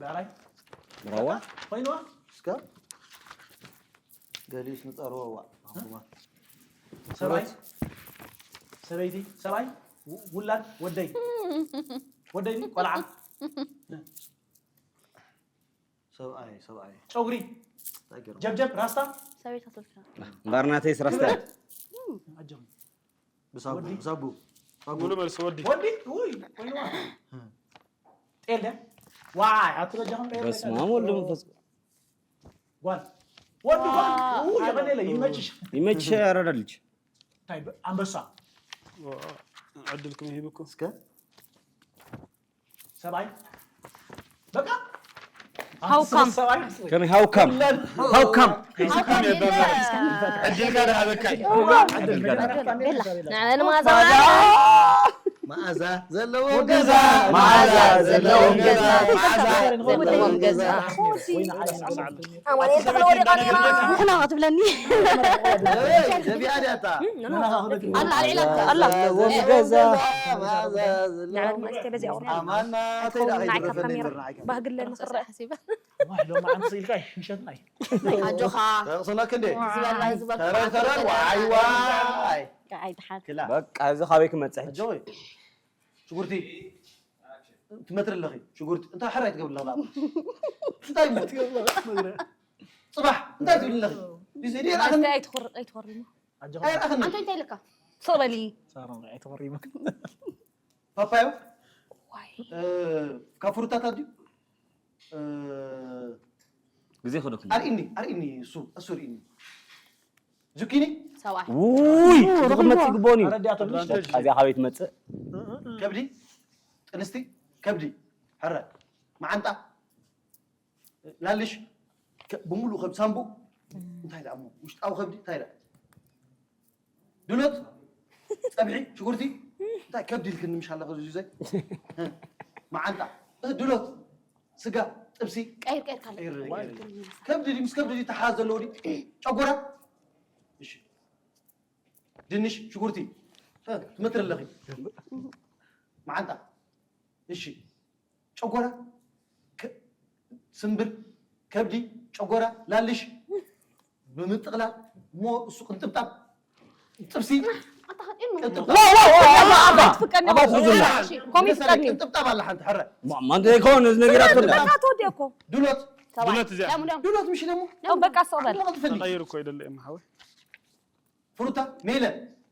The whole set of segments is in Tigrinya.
ብዕራይ ብራዋ ኮይንዋ እስከ ገሊስ ንጸርዎ ዋ ኣኹማ ሰብኣይ ሰበይቲ ሰብኣይ ው- ውላድ ወደይ ወደይ ድዩ? ቆልዓ ሰብኣይ ሰብኣይ ጨጉሪ እንታይ ገይሩ ጀብጀብ ራስታ ሰበይታ ስልካ እምበኣር ናተይ ስራስታ ኣጆም ብሳቡ ብሳቡ ሳቡ ሙሉ መልሲ ወዲ ወዲ ውይ ኮይንዋ ጤል ድያ ዋይ ኣቲ በጃኹም ጤል በስመ ኣብ ወልድ መንፈስ ጓል ወዲ ጓል ውይ የቐኔለ ይመችሽ ይመችሽ ያረዳ ልጅ እንታይ በ- ኣንበሳ ዕድልኩም ይሂብኩም እስከ ሰብኣይ በቃ How come? ሰብኣይ ከመይ how come how come ዕድልካ ደሃበካ እዩ ንዕና ንማዛ መዓዛ ዘለዎ ገዛ ገዛ መዓዛ ዘለዎ ገዛ ገዛ መዓዛ ዘለዎ ገዛ ወይና ዓላ ኣማኑኤል ተኽለ ወዲቓ ነይራ ንሕና ክትብለኒ ዘቢኣ ድያታ ኣላ ኣልዒላ ኣላ ዘለዎ ገዛ መዓዛ ዘለዎ ንዕና ድማ እስከ በዚኣ ወርዳ ኣማና ተይዳ ንዓይ ካብ ከይትረፈኒ ካሜራ ነይር ንዓይ ባህግለ ንኽረእ ዋይ ሎማ ዓንተ ስኢልካ ምሸትና እዩ ኣጆኻ ተቕስነክ እንዴ ዝበላ ዝበል ተረር ተረር ዋይ ዋይ ኣይ ድሓን ክላ በቃ እዚ ካበይ ክመፅእ ሕጂ ኣጆይ ሽጉርቲ ትመትሪ ኣለኺ ሽጉርቲ እንታይ ሕራይ ትገብሪ ኣለኺ እንታይ ትገብሪ ኣለኺ ጽባሕ እንታይ ትብሊ ኣለኺ እዚ ዲ ናስቲ ኣይትኾር ኣይትኾርሞ ኣጆኻ ኣይረኣኽኒ ኣንተ እንታይ ኢልካ ስቕ በሊ ሳሮን ኣይተፈሪሙ ፓፓዮ ዋይ እ፣ ካብ ፍሩታት ኣድዩ እ፣ ግዜ ክደኩም ኣርኢኒ ኣርኢኒ እሱ እሱ ርኢኒ ዙኪኒ ሰብኣይ ውይ እዚ ክትመፅእ ይግበኦን እዩ ኣረዲኣቶ ድሽ በቃ እዚኣ ካበይ ትመፅእ ከብዲ ጥንስቲ ከብዲ ሕረ መዓንጣ ላልሽ ከ- ብምሉእ ከብዲ ሳምቡ እንታይ ደኣ እሞ ውሽጣዊ ከብዲ እንታይ ደኣ ድሎት ጸብሒ ሽጉርቲ እንታይ ከብዲ ኢልክኒ ምሽ ኣለኸ ዙዘይ መዓንጣ እ፣ ድሎት ስጋ ጥብሲ ቀይር ቀይር ካለ ቀይር፣ ቀይር። ከብዲ ድዩ ምስ ከብዲ ድዩ ተሓዝ ዘለዎ ድዩ ጨጎራ እሺ ድንሽ ሽጉርቲ እ፣ ትመትሪ ኣለኺ መዓንጣ እሺ ጨጎራ ከ- ስምብር ከብዲ ጨጎራ ላልሽ ብምጥቕላል እሞ እሱ ቅንጥብጣብ ጥብሲ ኣታ ከጢኑ ቅንጥብጣብ ትፍቀድኒ ኣባ ብዙና ኮሚት ፍቀድኒ ቅንጥብጣብ ኣላ ሓንቲ ሕረ ማንተ ይኮን እዚ ነጊራት በቃ ተወዲኦ እኮ ድሎት ሰብኣይ ድሎት እዚኣ። ዳሙ ዳሙ ድሎት ምሽ ደሞ ኦ፣ በቃ ስቕ በል ትፈልጊ ተቐይሩ እኮ ይደለ እማ ሓወይ ፍሩታ ሜለ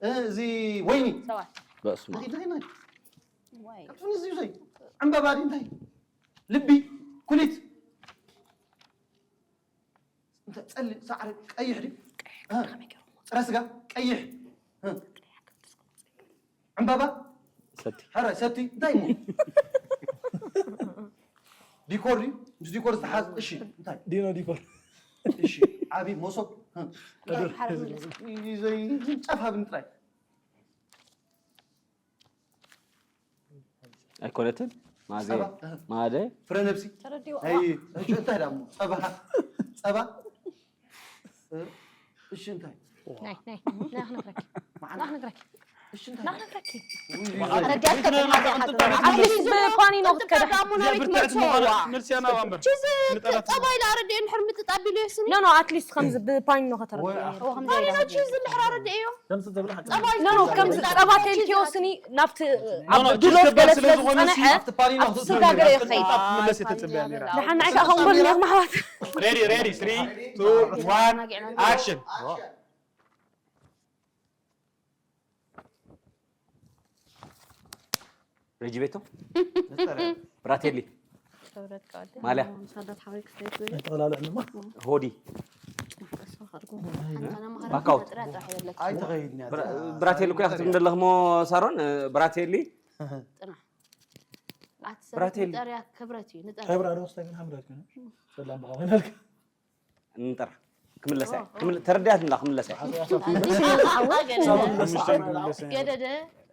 እ፣ እዚ ወይኒ ሰብኣይ በስመ እንታይ እንታይ ወይ ካብቲ እዚ ዘይ ዕምባባ ድዩ እንታይ ልቢ ኩሊት እንታይ ጸሊም ሳዕሪ ቀይሕ ድዩ እ፣ ጥረ ስጋ ቀይሕ እ፣ ዕምባባ ሰቲ ሕረ ሰቲ እንታይ እሞ ዲኮር ድዩ ምስ ዲኮር ዝተሓዝ እሺ እንታይ ዲኖ ዲኮር እሺ ዓቢ መሶብ እ፣ ሓረ ምልስ ይ- ይ- ጨፋ ብንጥራይ ኣይኮነትን ማዜ ጸባ እ፣ ማደ ፍረ ነብሲ ተረዲዎ ናይ እሺ እንታይ ዳሞ ጸባ ጸባ እ፣ እሺ እንታይ ናይ ናይ ናይ ክነግረኪ መዓና ናይ ክነግረኪ እሺ እንታይ ናይ ክነግረኪ ውይ፣ ውይ፣ ረዳት ከተማልያ ኣትሊስት ብፓኒኖ ክትከዳ ቀዳሙ ናበይ ብርትዕ ምዃና መልስያ ናብ ኣንበር ቺዝ ንጠላት ጸባይ ላረድዮ እንድሕር ምጥጣቢሉ የስኒ ኖ ኖ ኣትሊስት ከምዚ ብፓኒኖ ከተረድዮ ወይ፣ ነይሩ ከምዚ ሱስ ዝልሕር ኣረድዮ ከምዚ ትብል ሓቂ ጸባይ ኖ ኖ ከምዚ ጸባ ተልክዮ ስኒ ናብቲ ኖ፣ ኖ፣ ኣብ ድሎት ቺዝ ገለ ገባር ስለ ስለ ዝኾነ ዝጸንሐ ኣብ ፓኒኖ ኣብቲ ስጋ ገለ ይኸይድ ምለስ እየ ትጽበያ ነይራ ደሓን ንዓይ ከዓ ከምበሉ ነይርኩም ኣሕዋት ሬዲ ሬዲ ስሪ ቱ ዋን ኣክሽን ሬጂ ቤቶ ብራቴሊ ማልያ ጠቕላላ ዕልማ ሆዲ ባካውት ኣይተኸይድን እያ ብራቴሊ እኮ ክትብል ዘለኽሞ ሳሮን ብራቴሊ ኣቲ ሰብ ብራቴል። ንጠርያ ክብረት እዩ ንጠር ሕብራ ዶ ስታይ ግን ሓምዳት ግን ሰላም ብኻ ኮይናልካ እንጠራ ክምለሳ እየ። ክምለ- ተረዲኣትና ክምለሳ እየ። ሓሙሽተ ይምለስ። ገደደ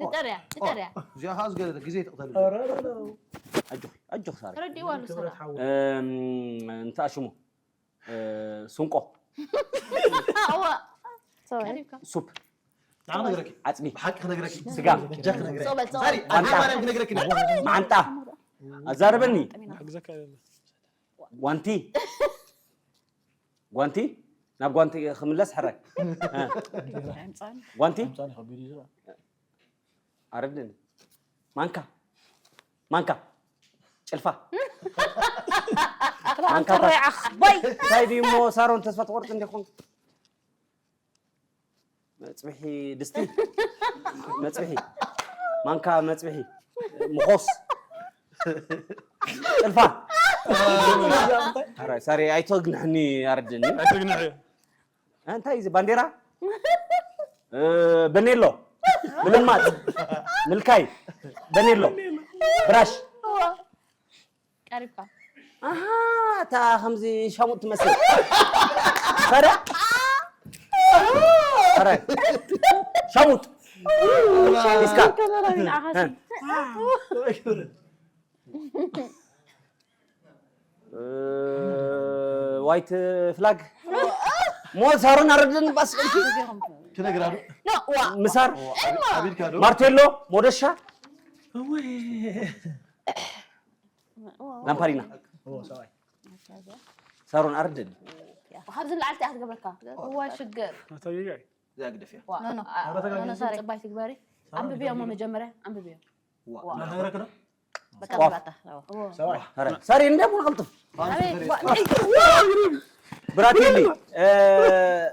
ንጠርያ ንጠርያ እዚኣ ከዓ ዝገደደ ግዜ ትቕተል ኣጆኺ ኣጆኺ ሳሪ። ተረዲእዋ ኣሎ ሰላ እም፣ እንታይ ሽሙ እ፣ ስንቆ እዋ ሰብኣይ ቀሪብካ ሱፕ ንዓ ክነግረኪ ዓፅሚ ብሓቂ ክነግረኪ ስጋ በጃ ክነግረኪ ሶበል ሳሪ ሶበል ኣጆ ማርያም ክነግረኪ መዓንጣ ኣዛርበኒ ሕግዘካ የለ ጓንቲ ጓንቲ ናብ ጓንቲ ክምለስ ሕራይ እ፣ ጓንቲ ኣረድኒ ማንካ ማንካ ጭልፋ ክልኣንተ ሮይዓኽ ቦይ እንታይ ድዩ እሞ ሳሮን ተስፋ ትቆርጥ እንዲኹም መፅብሒ ድስቲ መፅብሒ ማንካ መፅብሒ ምኾስ ጭልፋ ኧረ ሳሪ ኣይተግንሕኒ ኣረድኒ ኣይትግንሕ እዩ እንታይ እዚ ባንዴራ እ፣ በኔሎ ምልማፅ ምልካይ በኔሎ ብራሽ ቀሪብካ ኣሃ እታ ከምዚ ሻሙጥ ትመስል ፈረ ፈረ ሻሙጥ ዲስካ እ፣ ዋይት ፍላግ ሞት ሳሮን ኣረድን ባስ ክነግራ ዶ ኖ ዋ ምሳር ኣቢድካ ዶ ማርቴሎ ሞደሻ ላምፓሪና ሳሮን ኣረድን ካብዚ ንላዕሊ እንታይ ክትገብረካ እዋ ሽግር ተጊጋይ ዋ ኖ፣ ኖ። ኖ፣ ኖ፣ ሳሪ። ፅባይ ትግበሪ ኣንብብዮ እሞ መጀመርያ ኣንብብዮ ናተግረክ ዶ በቃ ቋፍ። ባታ ሰባይ ኧረ ሳሪ እንደ ሙሉ ቅልጥፍ ኣበይ ዋ ብራቴሊ እ፣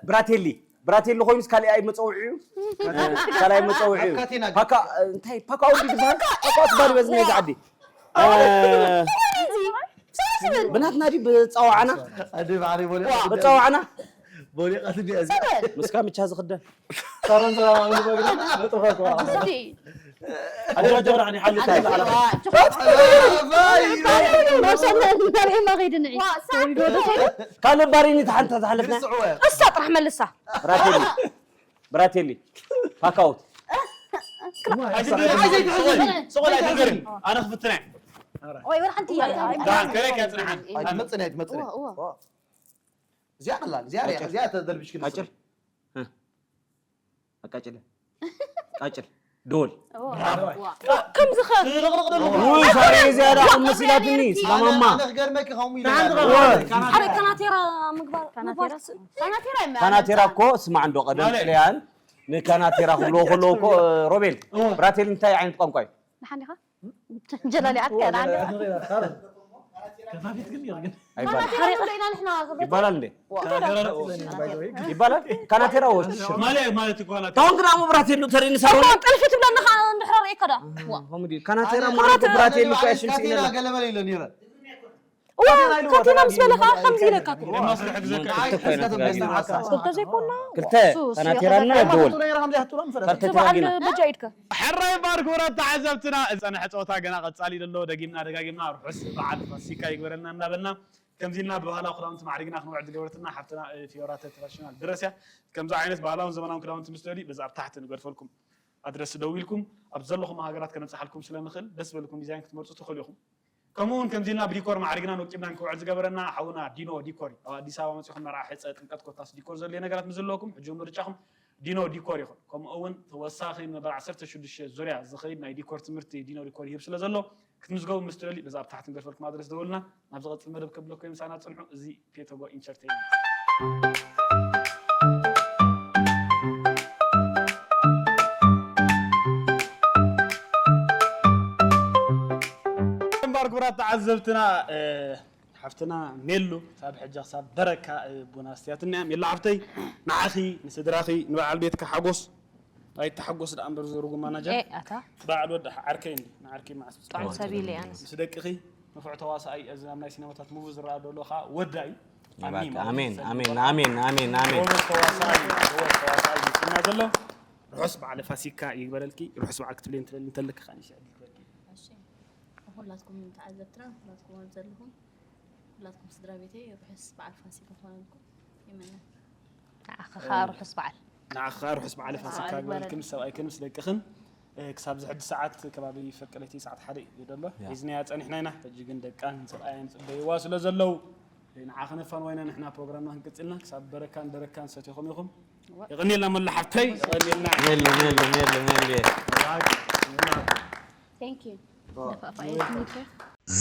ብራቴሊ ብራቴሊ ኮይኑስ ካልኣይ መፀውዒ እዩ ካልኣይ መፀውዒ እዩ ካቴና ፓካ እንታይ ፓካ ውዲ ዝበሃል ፓካ ትባል በዝነ ዝዓዲ ብናትና ድዩ ብፀዋዕና ኣደ ባዕሪ ቦሊ ብፀዋዕና ቦሊ ቀስ ዲ እዚ ምስካ ምቻ ዝኽደን ሳሮን ሰላም ምግባግና ነጥፋት እስቲ ኣጆ ጀብራኒ ሓሉ ኣጆ ታይላ ዋ መብሰል ንርኢ መኺድ ንዒ ካልእ ባሪኒ ተሓንታ ዝሓለፍና እሳ ጥራሕ መልሳ ብራቴሊ ብራቴሊ ፓካውት ስቆል ኣይትገርም ኣነ ክፍትና ወይ ወላ ሓንቲ እያ ከረክ ያፅንሓን ኣይትመፅን ኣይትመፅን እዋ እዚኣ ቀላል እዚኣ ሪኣ እዚኣ ተደርቢሽ ግን ቃጭል እ፣ ኣቃጭለ ቃጭል ዶል ከምዚ ኸ ውይ ሳሪ እዚኣ ዳ መሲላትኒ ስማማማ ክገርመኪ ከምኡ ኢለ ሓደ ካናቴራ ምግባር ምግባር ካናቴራ ይመ ካናቴራ እኮ ስማዕ እንዶ ቀደም ማለት ጥልያን ንካናቴራ ክብልዎ ከለዉ እኮ ሮቤል ብራቴል እንታይ ዓይነት ቋንቋ እዩ ንሓንዲኻ ጀላሊዓትካ ንሓንዲ ከፋፊት ግን ይርግን ኣይባል ካናቴራ ንብሎ ኢና ንሕና ክብረት ይባላል እንዴ ከናገራ ይባላል ካናቴራ ወሽ ማለት ማለት ይኮና ታሁን ግን ኣሞ ብራቴል ተርኢ ንሳሮን ጥልፊ ትብለኒ ከዓ እንድሕር ርእየካ ዶ ኮሜዲ ካናቴራ ማለት ብራቴል እኮ ሽምሲ ካቴና ኢለና ገለመለ ኢሎ ነረ እዋ ካቴና ምስ በለ ከዓ ከምዚ ኢለካ እኮ ድማ ስራሕ ግዘካ ክልተ ኮይና ተጋጊና ክልተ ዘይኮና ክልተ ካናቴራና ዶል ነረ ከምዚ ኣትሎ ምፈረ ካልተ በዓል ተጋጊና በጃ ኢድካ ሕራይ ባር ክቡራት ተዓዘብትና ዝፀንሐ ፀወታ ገና ቀፃሊ ዘሎ ደጊምና ደጋጊምና ርሑስ በዓል ፋሲካ ይግበረልና እናበልና ከምዚልና ብባህላዊ ክዳውንቲ ማዕሪግና ክንውዕል ዝገበረትና ሓፍትና ፊዮራ ተትራሽናል ድረስያ ከምዚ ዓይነት ባህላውን ዘመናውን ክዳውንቲ ምስ ደልዩ በዚ ኣብ ታሕቲ ንገድፈልኩም ኣድረስ ደዊልኩም ኣብ ዘለኹም ሃገራት ከነብፅሓልኩም ስለንኽእል ደስ በልኩም ዲዛይን ክትመርፁ ትኽእሉ ኢኹም ከምኡ እውን ከምዚልና ብዲኮር ማዕሪግናን ወቂብናን ክውዕል ዝገበረና ሓውና ዲኖ ዲኮር እዩ ኣብ ኣዲስ ኣበባ መፂኹም መርዓ ሕፀ ጥምቀት ኮታስ ዲኮር ዘድልየ ነገራት ምስ ዘለኩም ሕጂ ምርጫኹም ዲኖ ዲኮር ይኹን ከምኡ እውን ተወሳኺ ንመበል ዓሰርተ ሽዱሽተ ዙርያ ዝኸይድ ናይ ዲኮር ትምህርቲ ዲኖ ዲኮር ይህብ ስለ ዘሎ ክትምዝገቡ ምስ ትደልዩ በዛ ኣብ ታሕቲ ንገድፈልኩም ኣድረስ ደውልና ናብ ዝቐፅል መደብ ከብለኩም ምሳና ፅንሑ እዚ ፔቶጎ ኢንተርቴይንመንት እምባር ክቡራት ተዓዘብትና ሓፍትና ሜሉ ካብ ሕጂ ክሳብ በረካ ቡና ኣስትያትና እያ ሜሉ ሓፍተይ ንዓኺ ንስድራኺ ንበዓል ቤትካ ሓጎስ ኣይተሓጎስ ደኣ እምበር ዘሩጉ ማናጀር ኤ ኣታ በዓል ወዲ ዓርከይ እንዲ ንዓርከይ መዓስ ጥዑም ሰብ ኢለ ኣነስ ምስ ደቅኺ ንፉዕ ተዋሳኣይ እዚ ኣብ ናይ ሲነማታት ሙቪ ዝረኣ ዘሎ ከዓ ወዳ እዩ ኣሜን ኣሜን ኣሜን ኣሜን ኣሜን ጎበዝ ተዋሳኣይ እዩ፣ ጎበዝ ተዋሳኣይ እዩ ዝፅና ዘሎ ርሑስ በዓለ ፋሲካ ይግበረልኪ ርሑስ በዓል ክትብለይ እንተለኪ ከዓ ንሽ ዕድል ክበኪ እሺ ንኩላትኩም ተዓዘብትና ንኩላትኩም ኣብ ዘለኹም ኩላትኩም ስድራ ቤተይ ርሑስ በዓል ፋሲካ ክኾነልኩም ይምነ ንዓኺ ኸኣ ርሑስ በዓል። ንዓኺ ኸኣ ርሑስ በዓል ፋሲካ በዓል ግበረልኪ፣ ይበረልኪ። ምስ ሰብኣይክን ምስ ደቅኽን። እ፣ ክሳብ ዝሕጂ ሰዓት ከባቢ ፍርቂ ለይቲ ሰዓት ሓደ እዩ ዘሎ። ያ። ሒዝናያ ጸኒሕና ኢና። ሕጂ ግን ደቃን ሰብኣያን ይጽበይዋ ስለ ዘለዉ፣ እ፣ ንዓኺ ነፋንዋይና ንሕና ፕሮግራምና ክንቅጽልና። ክሳብ በረካን ደረካን ሰቲኹም ኢኹም። የቐንየልና መሉ ሓፍተይ፣ የቐንየልና። ሜሉ፣ ሜሉ፣ ሜሉ፣ ሜሉ። Thank you።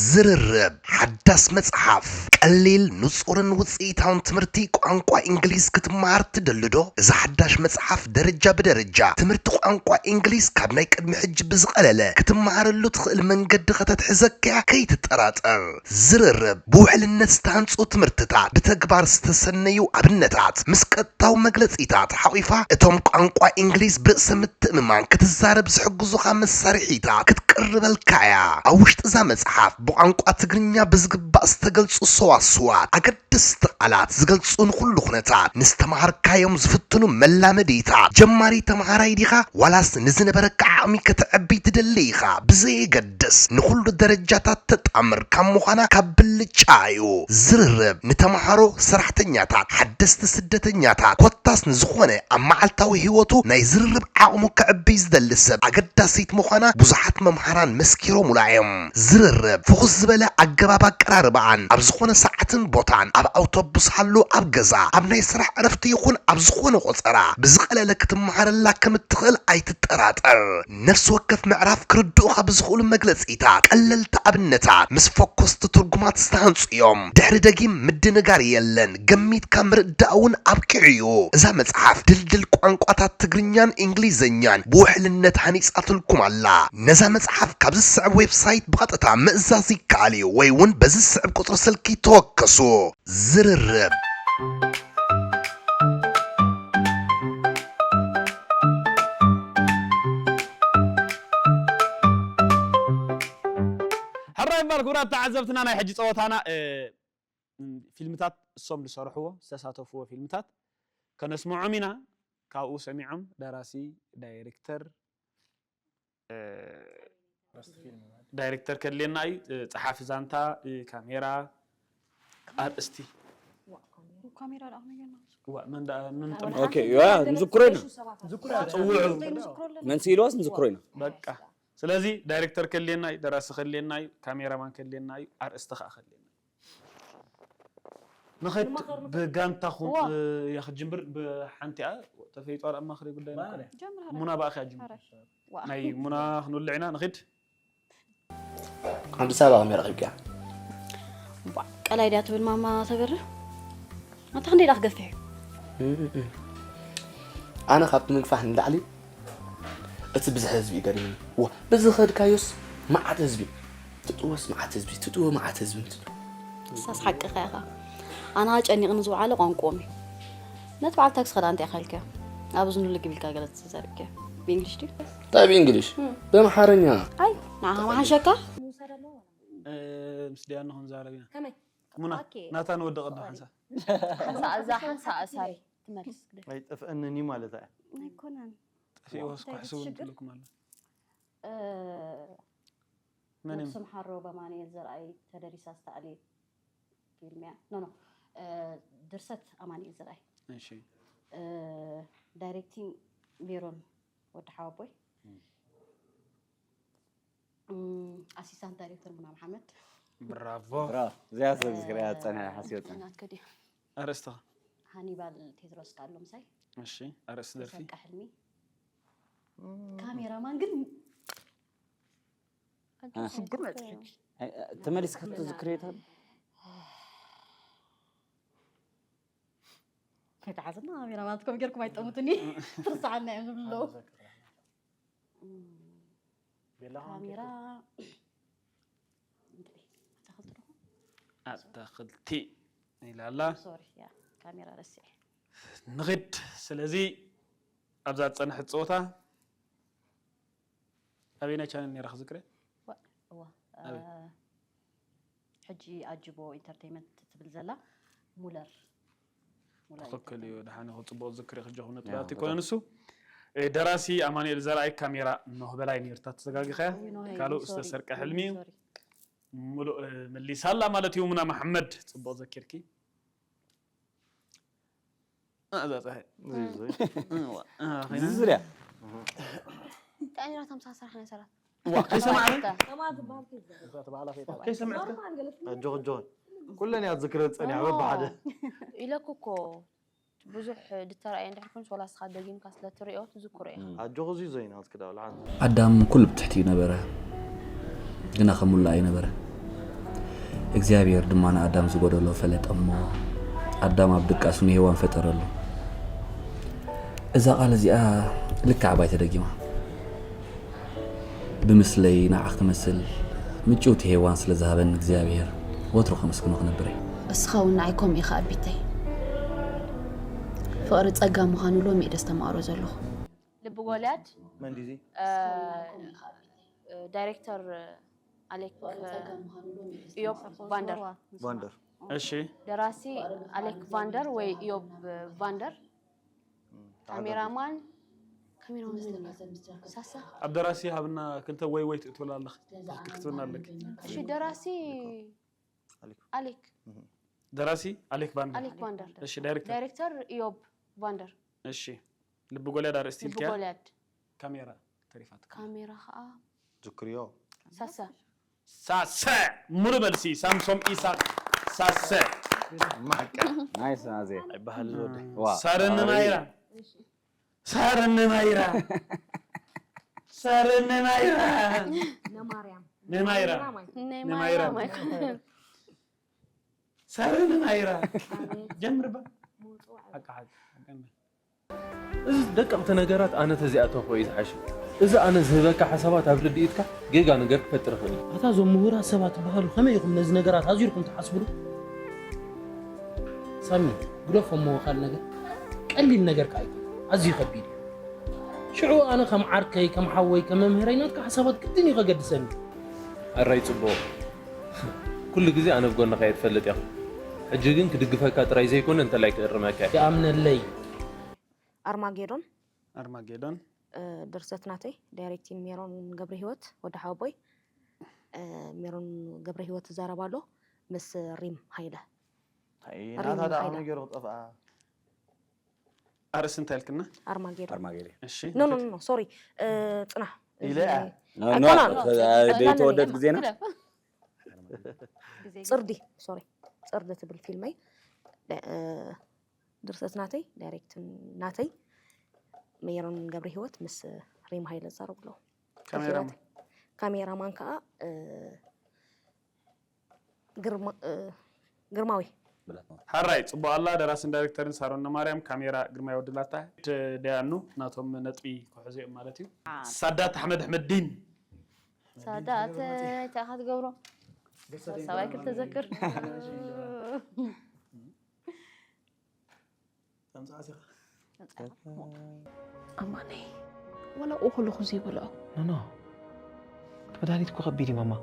ዝርርብ ሓዳስ መጽሓፍ፣ ቀሊል፣ ንጹርን ውጽኢታውን ትምህርቲ ቋንቋ እንግሊዝ ክትመሃር ትደሊ ዶ? እዛ ሓዳሽ መጽሓፍ ደረጃ ብደረጃ ትምህርቲ ቋንቋ እንግሊዝ ካብ ናይ ቅድሚ ሕጂ ብዝቐለለ ክትመሃረሉ ትኽእል መንገዲ ከተትሕዘካ እያ፣ ከይትጠራጠር። ዝርርብ ብውሕልነት ዝተሃንጹ ትምህርትታት፣ ብተግባር ዝተሰነዩ ኣብነታት፣ ምስ ቀጥታዊ መግለጺታት ሓቑፋ፣ እቶም ቋንቋ እንግሊዝ ብርእሰ ምትእምማን ክትዛረብ ዝሕግዙኻ መሳርሒታት ክትቅርበልካ እያ። ኣብ ውሽጢ እዛ መጽሓፍ፣ ብቋንቋ ትግርኛ ብዝግባእ ዝተገልጹ ሰዋስዋት፣ ኣገደስቲ ቃላት ዝገልጹ ንኹሉ ኩነታት፣ ንዝተምሃርካዮም ዝፍትኑ መላመዲታት፣ ጀማሪ ተምሃራይ ዲኻ ዋላስ ንዝነበረካ ዓቕሚ ከተዕቢ ትደሊ ኢኻ፣ ብዘየገድስ ንኹሉ ደረጃታት ተጣምር ካብ ምዃና ካብ ብልጫ እዩ። ዝርርብ ንተምሃሮ፣ ሰራሕተኛታት፣ ሓደስቲ ስደተኛታት፣ ኮታስ ንዝኾነ ኣብ መዓልታዊ ህይወቱ ናይ ዝርርብ ዓቕሙ ከዕብይ ዝደሊ ሰብ ኣገዳሲት ምዃና ብዙሓት መምሃራን መስኪሮሙላ እዮም። ዝርርብ ፍኹስ ዝበለ ኣገባብ ኣቀራርባኣን ኣብ ዝኾነ ሰዓትን ቦታን፣ ኣብ ኣውቶቡስ ሃሉ፣ ኣብ ገዛ፣ ኣብ ናይ ስራሕ ዕረፍቲ ይኹን ኣብ ዝኾነ ቆጸራ ብዝቐለለ ክትመሃረላ ከም እትኽእል ኣይትጠራጠር። ነፍሲ ወከፍ ምዕራፍ ክርድኡኻ ብዝኽእሉ መግለጺታት፣ ቀለልቲ ኣብነታት፣ ምስ ፈኮስቲ ትርጉማት ዝተሃንጹ እዮም። ድሕሪ ደጊም ምድንጋር የለን፣ ገሚትካ ምርዳእ እውን ኣብቂዑ እዩ። እዛ መጽሓፍ ድልድል ቋንቋታት ትግርኛን እንግሊዝኛን ብውሕልነት ሃኒጻትልኩም ኣላ። ነዛ መጽሓፍ ካብ ዝስዕብ ዌብሳይት ብቐጥታ ምእዛዝ ይከኣል እዩ፣ ወይ እውን በዚ ዝስዕብ ቁጽሪ ስልኪ ተወከሱ። ዝርርብ። ሕራይ እምበር ክቡራት ተዓዘብትና፣ ናይ ሕጂ ጸወታና፣ እ፣ ፊልምታት እሶም ዝሰርሕዎ ዝተሳተፍዎ ፊልምታት ከነስምዖም ኢና። ካብኡ ሰሚዖም ደራሲ፣ ዳይሬክተር፣ እ፣ ዳይሬክተር ከድልየና እዩ፣ እ፣ ጸሓፊ ዛንታ፣ እ፣ ካሜራ፣ ኣርእስቲ። ካሜራ ደኣ ከመይ ጌርና? ዋ፣ መን ደኣ፣ መን ጠም-፣ ኦኬ፣ ያ፣ ንዝክሮ ኢና። ንዝክሮ ኢና። ጽውዑ። ንዝክሮ ኣለና። መን ስኢልዋስ ንዝክሮ ኢና። በቃ። ስለዚ ዳይሬክተር ከድልየና እዩ፣ ደራሲ ከድልየና እዩ፣ ካሜራማን ከድልየና እዩ፣ ኣርእስቲ ከኣ ከድልየና እዩ። ንኸድ ንማኸር፣ ንማኸር። ብጋንታኹም፣ ዋ። እ፣ እያ ክትጅምር፣ ብሓንቲኣ ተፈይጧ ደኣ ኣማኽሪ ጉዳይ ማን ነበር። እያ? ጀምር፣ ሃረ። ሙና ብኣኺ እያ ጅምር። ሃረ። ዋ። ናይ ሙና ክንውልዕ ኢና፣ ንኺድ። ኣዲስ ኣበባ ከመይ ረኺብክያ? ቧ፣ ቀላይ ድያ ትብል ማማ ተበርህ? ኣታ ክንደይ ደኣ ክገፍሕ እዩ? እም፣ እም። ኣነ ካብቲ ምግፋሕ ንላዕሊ እቲ ብዝሒ ህዝቢ እዩ ገሪሙኒ። ዋ፣ ብዝኸድካዮስ መዓት ህዝቢ። ትጥወስ መዓት ህዝቢ፣ ትጥወ መዓት ህዝቢ እንትትብል። ንሳስ ሓቅኻ ኢኻ። ኣነ ኸኣ ጨኒቕኒ ዝወዓለ ቋንቋኦም እዩ። ነቲ በዓል ታክሲ ኸዳ እንታይ ኢኻ ኢልካዮ? ኣብ እዝኑ ልግብ ኢልካ ገለ ተዘርግዮ። ብእንግሊሽ ድዩ? እንታይ ብእንግሊሽ? እም። ብኣምሓርኛ። ኣይ፣ ንዓኻ መሓሸካ? እ፣ ምስ ዲያና ክንዛረብ ኢና። ከመይ? ሙና፣ ኦኬ። ናታ ንወዲ ቅድም ሶሪ። ሓንሳ። ሓንሳ፣ እዛ ሓንሳ፣ ሶሪ፣ ትመልስ ግደ። ኣይጠፍአንን እዩ ማለት እያ። ኣይኮነን። ጠፊእዋስ እንታይ ክሕስቡ ትሽግር? እንትብለኩም ኣሎ። እ፣ መን ነብሱ እዮም? መሓሮ በማንኤል ዘርኣይ ተደሪሳ ዝተኣልየት ፊልም እያ። ኖ፣ ኖ። እ፣ ድርሰት ኣማንኤል ዘርኣይ። እሺ። እ፣ ዳይሬክቲንግ ሜሮን ወዲ ሓወቦይ። እም። እም፣ ኣሲስታንት ዳይሬክተር ሙና መሓመድ። ብራቮ። ብራቮ። እዚኣ ሰብ ዝክርያ ጸኒሐ ሓሲበ ጸኒሐ። ናትከ ድዩ? ኣርእስቲ? ሃኒባል ቴድሮስ ከኣሎ ምሳይ። እሺ፣ ኣርእስቲ ደርፊ? ተሰርቀ ሕልሚ። እም። ካሜራማን ግን እ። ሽግር መጽ-፣ ኣይ፣ እ፣ ተመሊስካ ክትዝክርዮ ትኽእል? ከይተሓዝና ካሜራማን ከም ጌርኩም ኣይጠሙትኒ። ትርሳዓና እዮም ዝብሉ ኣለዉ። ቤላ ካሜራ ከመይ ኣታኽልቲ ዶ? ኣታኽልቲ ኢላ ኣላ። ሶሪ፣ ያ፣ ካሜራ ረሲዐ። ንኺድ። ስለዚ ኣብዛ ዝጸንሐት ጸወታ ኣበየናይ ቻነል ነይራ ክዝክረ? ዋ-፣ እዋ፣ ኣበይ? እ፣ ሕጂ ኣጅቦ ኢንተርቴይመንት ትብል ዘላ ሙለር። ሙለር ትኽክል እዩ። ኢንተርቴይመንት። ደሓን ኢኹ፣ ጽቡቕ ዝክሪ ክጀኹ ነጥቢ ያ፣ ኣቲ ኮነ በጣም። ንሱ። እ፣ ደራሲ ኣማኑኤል ዘርኣይ፣ ካሜራ ኖህ በላይ ነይርታ፣ ተዘጋጊኸያ። ኖህ፣ ካልእ ሶሪ። ዝተሰርቀ ሕልሚ እዩ። ሶሪ። ምሉእ፣ እ፣ መሊሳ ኣላ ማለት እዩ። ሙና መሓመድ፣ ጽቡቕ ዘኪርኪ። እዛ ፀሐይ ዝዙይ እዋ፣ እዋ፣ እዚ ዝርያ ቀይራ ተምሳሰር ሓነ ሰራት እዋ፣ ከይሰማዕረ ከማ ዝበሃል ከይዘ ከይሰማዕረ ኖርማል ገለፍ ኣጆኺ ኣጆኺ ኩለን እያ ዝክረ ፀኒሓ በብሓደ ኢለኩ እኮ ብዙሕ ድተራእየ እንድሕር ኩንስ ወላ ስኻ ደጊምካ ስለ ትሪኦ ትዝክሮ ኢኻ ኣጆኺ እዚ ዘይና ዝክዳው ልዓል ኣዳም ኩሉ ብትሕቲኡ ነበረ፣ ግና ከሙሉ ኣይነበረ። እግዚኣብሔር ድማ ንኣዳም ዝጎደሎ ፈለጠ እሞ ኣዳም ኣብ ድቃሱ ንሄዋን ፈጠረሉ። እዛ ቃል እዚኣ ልክዕ ኣባይ ተደጊማ። ብምስለይ ንዓኽ ክመስል ምጭውቲ ሄዋን ስለ ዝሃበኒ እግዚኣብሔር ወትሩ ከመስግኖ ክነብር እየ። እስኻ እውን ንዓይ ከምኡ ኢኻ ኣቢተይ። ፍቕሪ ጸጋ ምዃኑ ሎሚ እየ ደስተማቕሮ ዘለኹ። ልቢ ጎልያድ መን ድዩ ዳይሬክተር ኣሌክ ኢዮብ ቫንደር ቫንደር ደራሲ ኣሌክ ቫንደር ወይ ኢዮብ ቫንደር ካሜራማን ካሜራማን ሳሳ ኣብ ደራሲ ሃብና ክልተ ወይ ወይ ትእትውላ ኣለኽ ክትብና ኣለክ እሺ ደራሲ ኣሌክ ደራሲ ኣሌክ ቫንደር ኣሌክ ቫንደር እሺ ዳይሬክተር ዳይሬክተር ኢዮብ ቫንደር እሺ ልቢ ጎልያድ ኣርእስቲ ልቢ ኢልክያ ጎልያድ ካሜራ ተሪፋት ካሜራ ከዓ ዝክርዮ ሳሳ ሳሰ ሙሉ መልሲ ሳምሶም ኢሳቅ ሳሰ ማሕቀ ናይስ ናዜ ኣይበሃል ዝወደ ዋ ሳረኒ ናይራ ሳረኒ ናይራ ሳረኒ ናይራ ነማርያም ንናይራ ናይ ንማይራ ማይራ ሳረኒ ናይራ ጀምር ባ ሓቂ ሓቂ ሓቂ እዚ ደቀቕቲ ነገራት ኣነ ተዚኣተኹ እዩ ዝሓሽ። እዚ ኣነ ዝህበካ ሓሳባት ኣብ ርድኢትካ ጌጋ ነገር ክፈጥር ይኽእል እዩ። ኣታ እዞም ምሁራት ሰባት ትበሃሉ ከመይ ኢኹም ነዚ ነገራት ኣዚርኩም ትሓስብሉ? ሳሚ ግደፎ እሞ ካልእ ነገር ቀሊል ነገር ከኣ ኣይኮነ ኣዝዩ ከቢድ እዩ። ሽዑ ኣነ ከም ዓርከይ ከም ሓወይ ከም መምህረይ ናትካ ሓሳባት ግድን እዩ ከገድሰኒ። ኣራይ ጽቡቕ ኩሉ ግዜ ኣነ ብጎንኻ እየ ትፈልጥ ኢኻ። ሕጂ ግን ክድግፈካ ጥራይ ዘይኮነ እንተላይ ክእርመካ እየ። ይኣምነለይ። ኣርማጌዶን ኣርማጌዶን ድርሰት ናተይ ዳይሬክቲን ሜሮን ገብረ ህይወት ወዲ ሓወቦይ ሜሮን ገብረ ህይወት ትዛረብ ኣሎ ምስ ሪም ሃይለ ናታ ዳ ከመይ ገይሩ ክጠፍኣ ኣርእስቲ እንታይ ኢልክና ኣርማጌዶን ኣርማጌሪ እሺ ኖ ኖ ኖ ሶሪ ጽናሕ ኢለ ደይተወደድ ግዜና ጽርዲ ሶሪ ጽርዲ ትብል ፊልመይ ድርሰት ናተይ ዳይሬክት ናተይ ሜሮን ገብረ ህይወት ምስ ሪም ሃይለ ዝዛረቡ ኣለዉ ካሜራማን ካሜራማን ከዓ ግርማዊ ሓራይ ጽቡቕ ኣላ ደራስን ዳይሬክተርን ሳሮን ነማርያም ካሜራ ግርማይ ወድላታ ደያኑ ናቶም ነጥቢ ክሕዙ እዮም ማለት እዩ ሳዳት ኣሕመድ ኣሕመድዲን ሳዳት እንታይ ኢኻ ትገብሮ ሰብኣይ ክተዘክር ተምጻእሲ ኣማነይ ወላ ኡ ከለኹ ዘይበልዖ ኖኖ እቲ መድሃኒት እኮ ከቢድ እዩ ማማ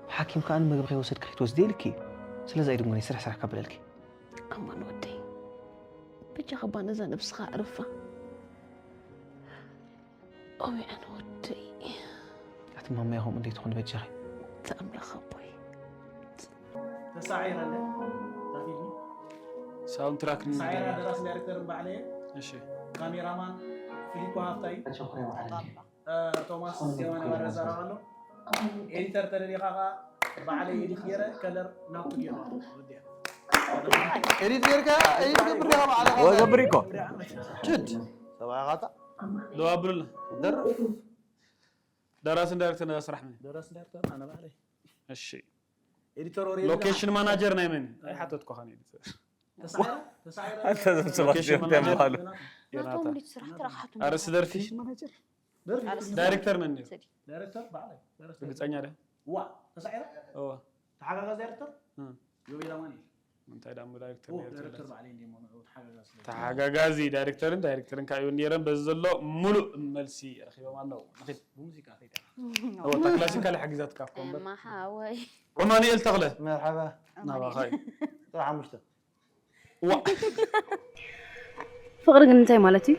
ብሓኪም ከኣ ንምግቢ ከይወሰድኪ ከይትወስዲ ኢልኪ እዩ ስለዚ ኣይድሞኒ ስራሕ ስራሕ ካበለልኪ ኣማን ወደይ በጃ ከባ ነዛ ነብስኻ ዕርፋ ቆሚዐን ወደይ ኣቲ ማማ ኢኹም እንዴት ትኾን በጃኺ ተኣምላኽ ኣቦይ ተሳዒረ እዛ ፊልሚ ሳውንድ ትራክ ተሳዒረ ደራሲ ዳይሬክተርን ባዕለየ እሺ ካሜራማን ፊሊፖ ሃፍታይ ቶማስ ዜማ ነባረ ዘረባ ኣሎ ኤዲተር ተደሊኻ ኸዓ ባዕለይ ኤዲት ገይረ ከለር ናቱ ገይረ ወዲያ ኤዲት ጌርካ ኤዲት ገብር ዲኻ ባዕልኻ ወገብር እኮ ችድ ሰብኣይ ኻታ ደው ኣብሉልና ደርፍ ደራስን ዳይሬክተር ነዛ ስራሕ ምን ደራሲ ዳይሬክተር ኣነ ባዕለይ እሺ ኤዲተር ወሬ ሎኬሽን ማናጀር ናይ መን ኣይሓተትኩኻን ኤዲተር ተሳዒረ ተሳዒረ ኣንተ ዘምስባት ሎኬሽን ዚኦም ተምሃሉ ናቶም ድዩ ስራሕ ትረኽሓቱ ኣርእስቲ ደርፊ ኣርእስቲ ዳይሬክተር መን ነይሩ ሰዲ ዳይሬክተር ባዕለይ ዳይሬክተር ርግፀኛ ደ ዋ ተሳዒረ እዋ ተሓጋጋዚ ዳይሬክተር እም። ዮቤል ኣማኑኤል እንታይ ዳሞ ዳይሬክተር ኦ ነይሩ ዳይሬክተር ትብለስ ባዕለይ እንዲሞ ንዑ ተሓጋጋዚ ስለ ተሓጋጋዚ ዳይሬክተርን ዳይሬክተርን ካብ ይብል ነይረን በዚ ዘሎ ሙሉእ መልሲ ረኪቦም ኣለዉ ንኺድ ብሙዚቃ ከይዳ እወ እታ ክላሲካል ሓጊዛትካ እኮ እምበር ማሓወይ ዑማንኤል ተኽለ መርሓባ ናባኻ እዩ ጥራ ሓሙሽተ ዋ ፍቕሪ ግን እንታይ ማለት እዩ?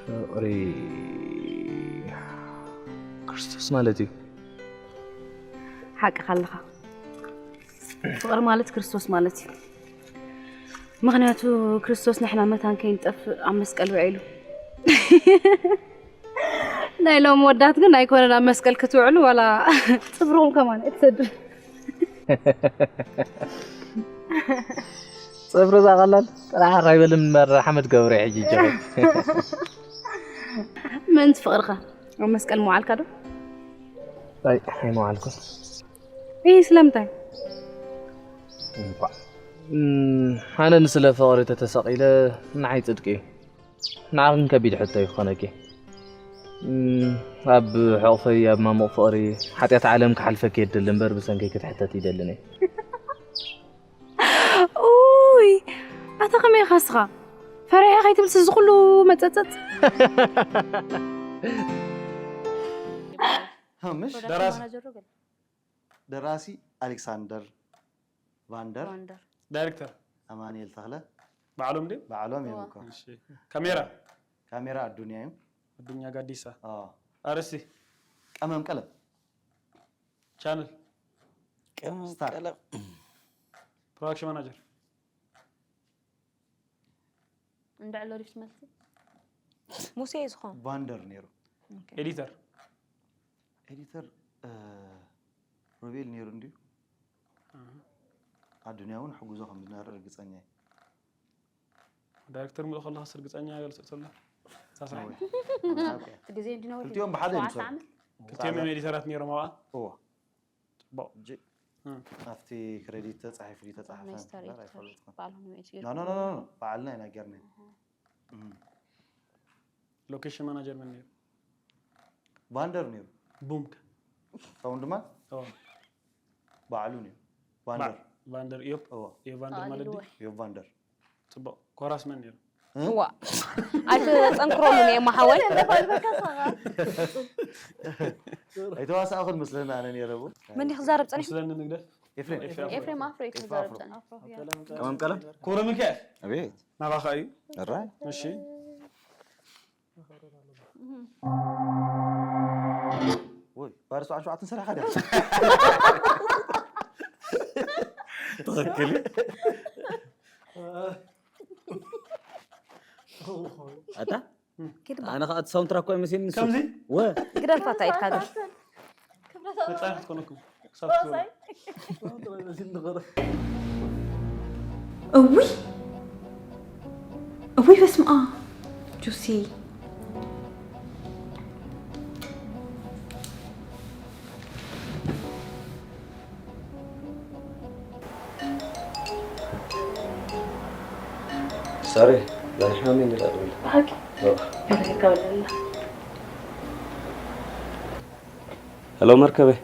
ፍቕሪ ክርስቶስ ማለት እዩ። ሓቅኻ ኣለኻ። ፍቕሪ ማለት ክርስቶስ ማለት እዩ። ምኽንያቱ ክርስቶስ ንሕና መታን ከይንጠፍእ ኣብ መስቀል ውዒሉ። ናይ ሎም ወዳት ግን ኣይኮነን ኣብ መስቀል ክትውዕሉ ዋላ ጽፍርኹም ከማን እትሰዱ። ጽፍሪ ዛቐላል ጥራሕ ራይበልን መራ ሓመድ ገብረ ሕጂ ጀበ ምእንቲ ፍቕርኻ ኣብ መስቀል ምውዓልካ ዶ? ኣይ ኣይመዋልኩ ይህ ስለምንታይ? እንኳዕ እም፣ ኣነ ንስለ ፍቕሪ ተተሰቒለ ንዓይ ጽድቂ እዩ። ንዓኽን ከቢድ ሕቶ ይኾነኪ። እም፣ ኣብ ሕቑፈይ ኣብ ማሙቕ ፍቕሪ ሓጢኣት ዓለም ክሓልፈኪ የድሊ እምበር ብሰንከይ ክትሕተት ይደልን እየ። ኡይ ኣታ ከመይ ኢኻ እስኻ ፈሪሐ ከይትብል ስዚ ኩሉ መጸጸጽ ምሽ ደራሲ ኣሌክሳንደር ቫንደር ዳይሬክተር ኣማንኤል ተኽለ ባዕሎም ድዩ ባዕሎም እዮም እኮ እሺ ካሜራ ካሜራ ኣዱንያ እዩ ኣዱኛ ጋዲሳ ኦ፣ ኣርእስቲ ቀመም ቀለም ቻነል ስታር ፕሮዳክሽን ማናጀር እንድዕሎ ሪፍት መልሲ ሙሴ እዩ ዝኾን ቫንደር ነይሩ ኤዲተር ኤዲተር እ፣ ሮቤል ነይሩ እንድዩ ኣዱንያ እውን ሕጉዞ ከም ዝነበረ ርግፀኛ እዩ ዳይሬክተር ምልእ ከለኻስ ርግፀኛ ገልጽ ተሎ እታ ስራሕ ወይ። እቲ ግዜ እንዲነብር ክልቲኦም ብሓደ እዮም ዝሰርሑ ዓመት ክልቲኦም እዮም ኤዲተራት ነይሮም ኣብኣ እዎ ጽቡቕ እጂ ኣብቲ ክሬዲት ተፃሒፉ ድዩ ተፃሓፈ ናይ ስታር እምበር ኤዲተር ኣይፈልጥኩን ባዕሎም እዮም ኤዲተር ኖ ኖ ኖ ኖ፣ ባዕልና ኢና ጌርና ሎኬሽን ማናጀር መን ነይሩ ቫንደር ነይሩ ቡምክ ሳውንድማን ኦ፣ ባዕሉ ነይሩ ቫንደር ቫንደር ኢዮብ እዎ ኢዮብ ቫንደር ማለት ድዩ ኢዮብ ቫንደር ጽቡቕ ኮራስ መን ነይሩ ዋ ኣይተፀንክረሉን እየ ማሓወይ ኣይተዋሳእኹን ምስለና ኣነ ነይረ ቡ መን ክዛረብ ፀኒሑ ምስለኒ ንግደፍ ኤፍሬም ኤፍሬም ኤፍሬም ኣፍሮ እዩ ኤፍሬም ክዛረብ ኣፍሮ። ጸኒሑ ቀመም ቀለም ክብረ ሚካኤል ኣቤት ናባኻ እዩ ራይ እሺ ወይ ባርስ ዓን ሸውዓተን ሰሪሕካ ድያ ትኽክል ኣታ ኣነ ከዓ እቲ ሳውንትራክ እኮ ኣይመስለኒ ንሱ ከምዚ ወ ግደፋታ ኢድካ ግን መጻርሕቲ ኮነኩም ክሳብ ትበሉ እውይ እውይ በስመ ኣብ ጁሲ ሳሪ ናይ ሕማመይ ንላ ደውለ ብሓቂ ኦ። እንታይ ይከበለላ ሄሎ መርከበይ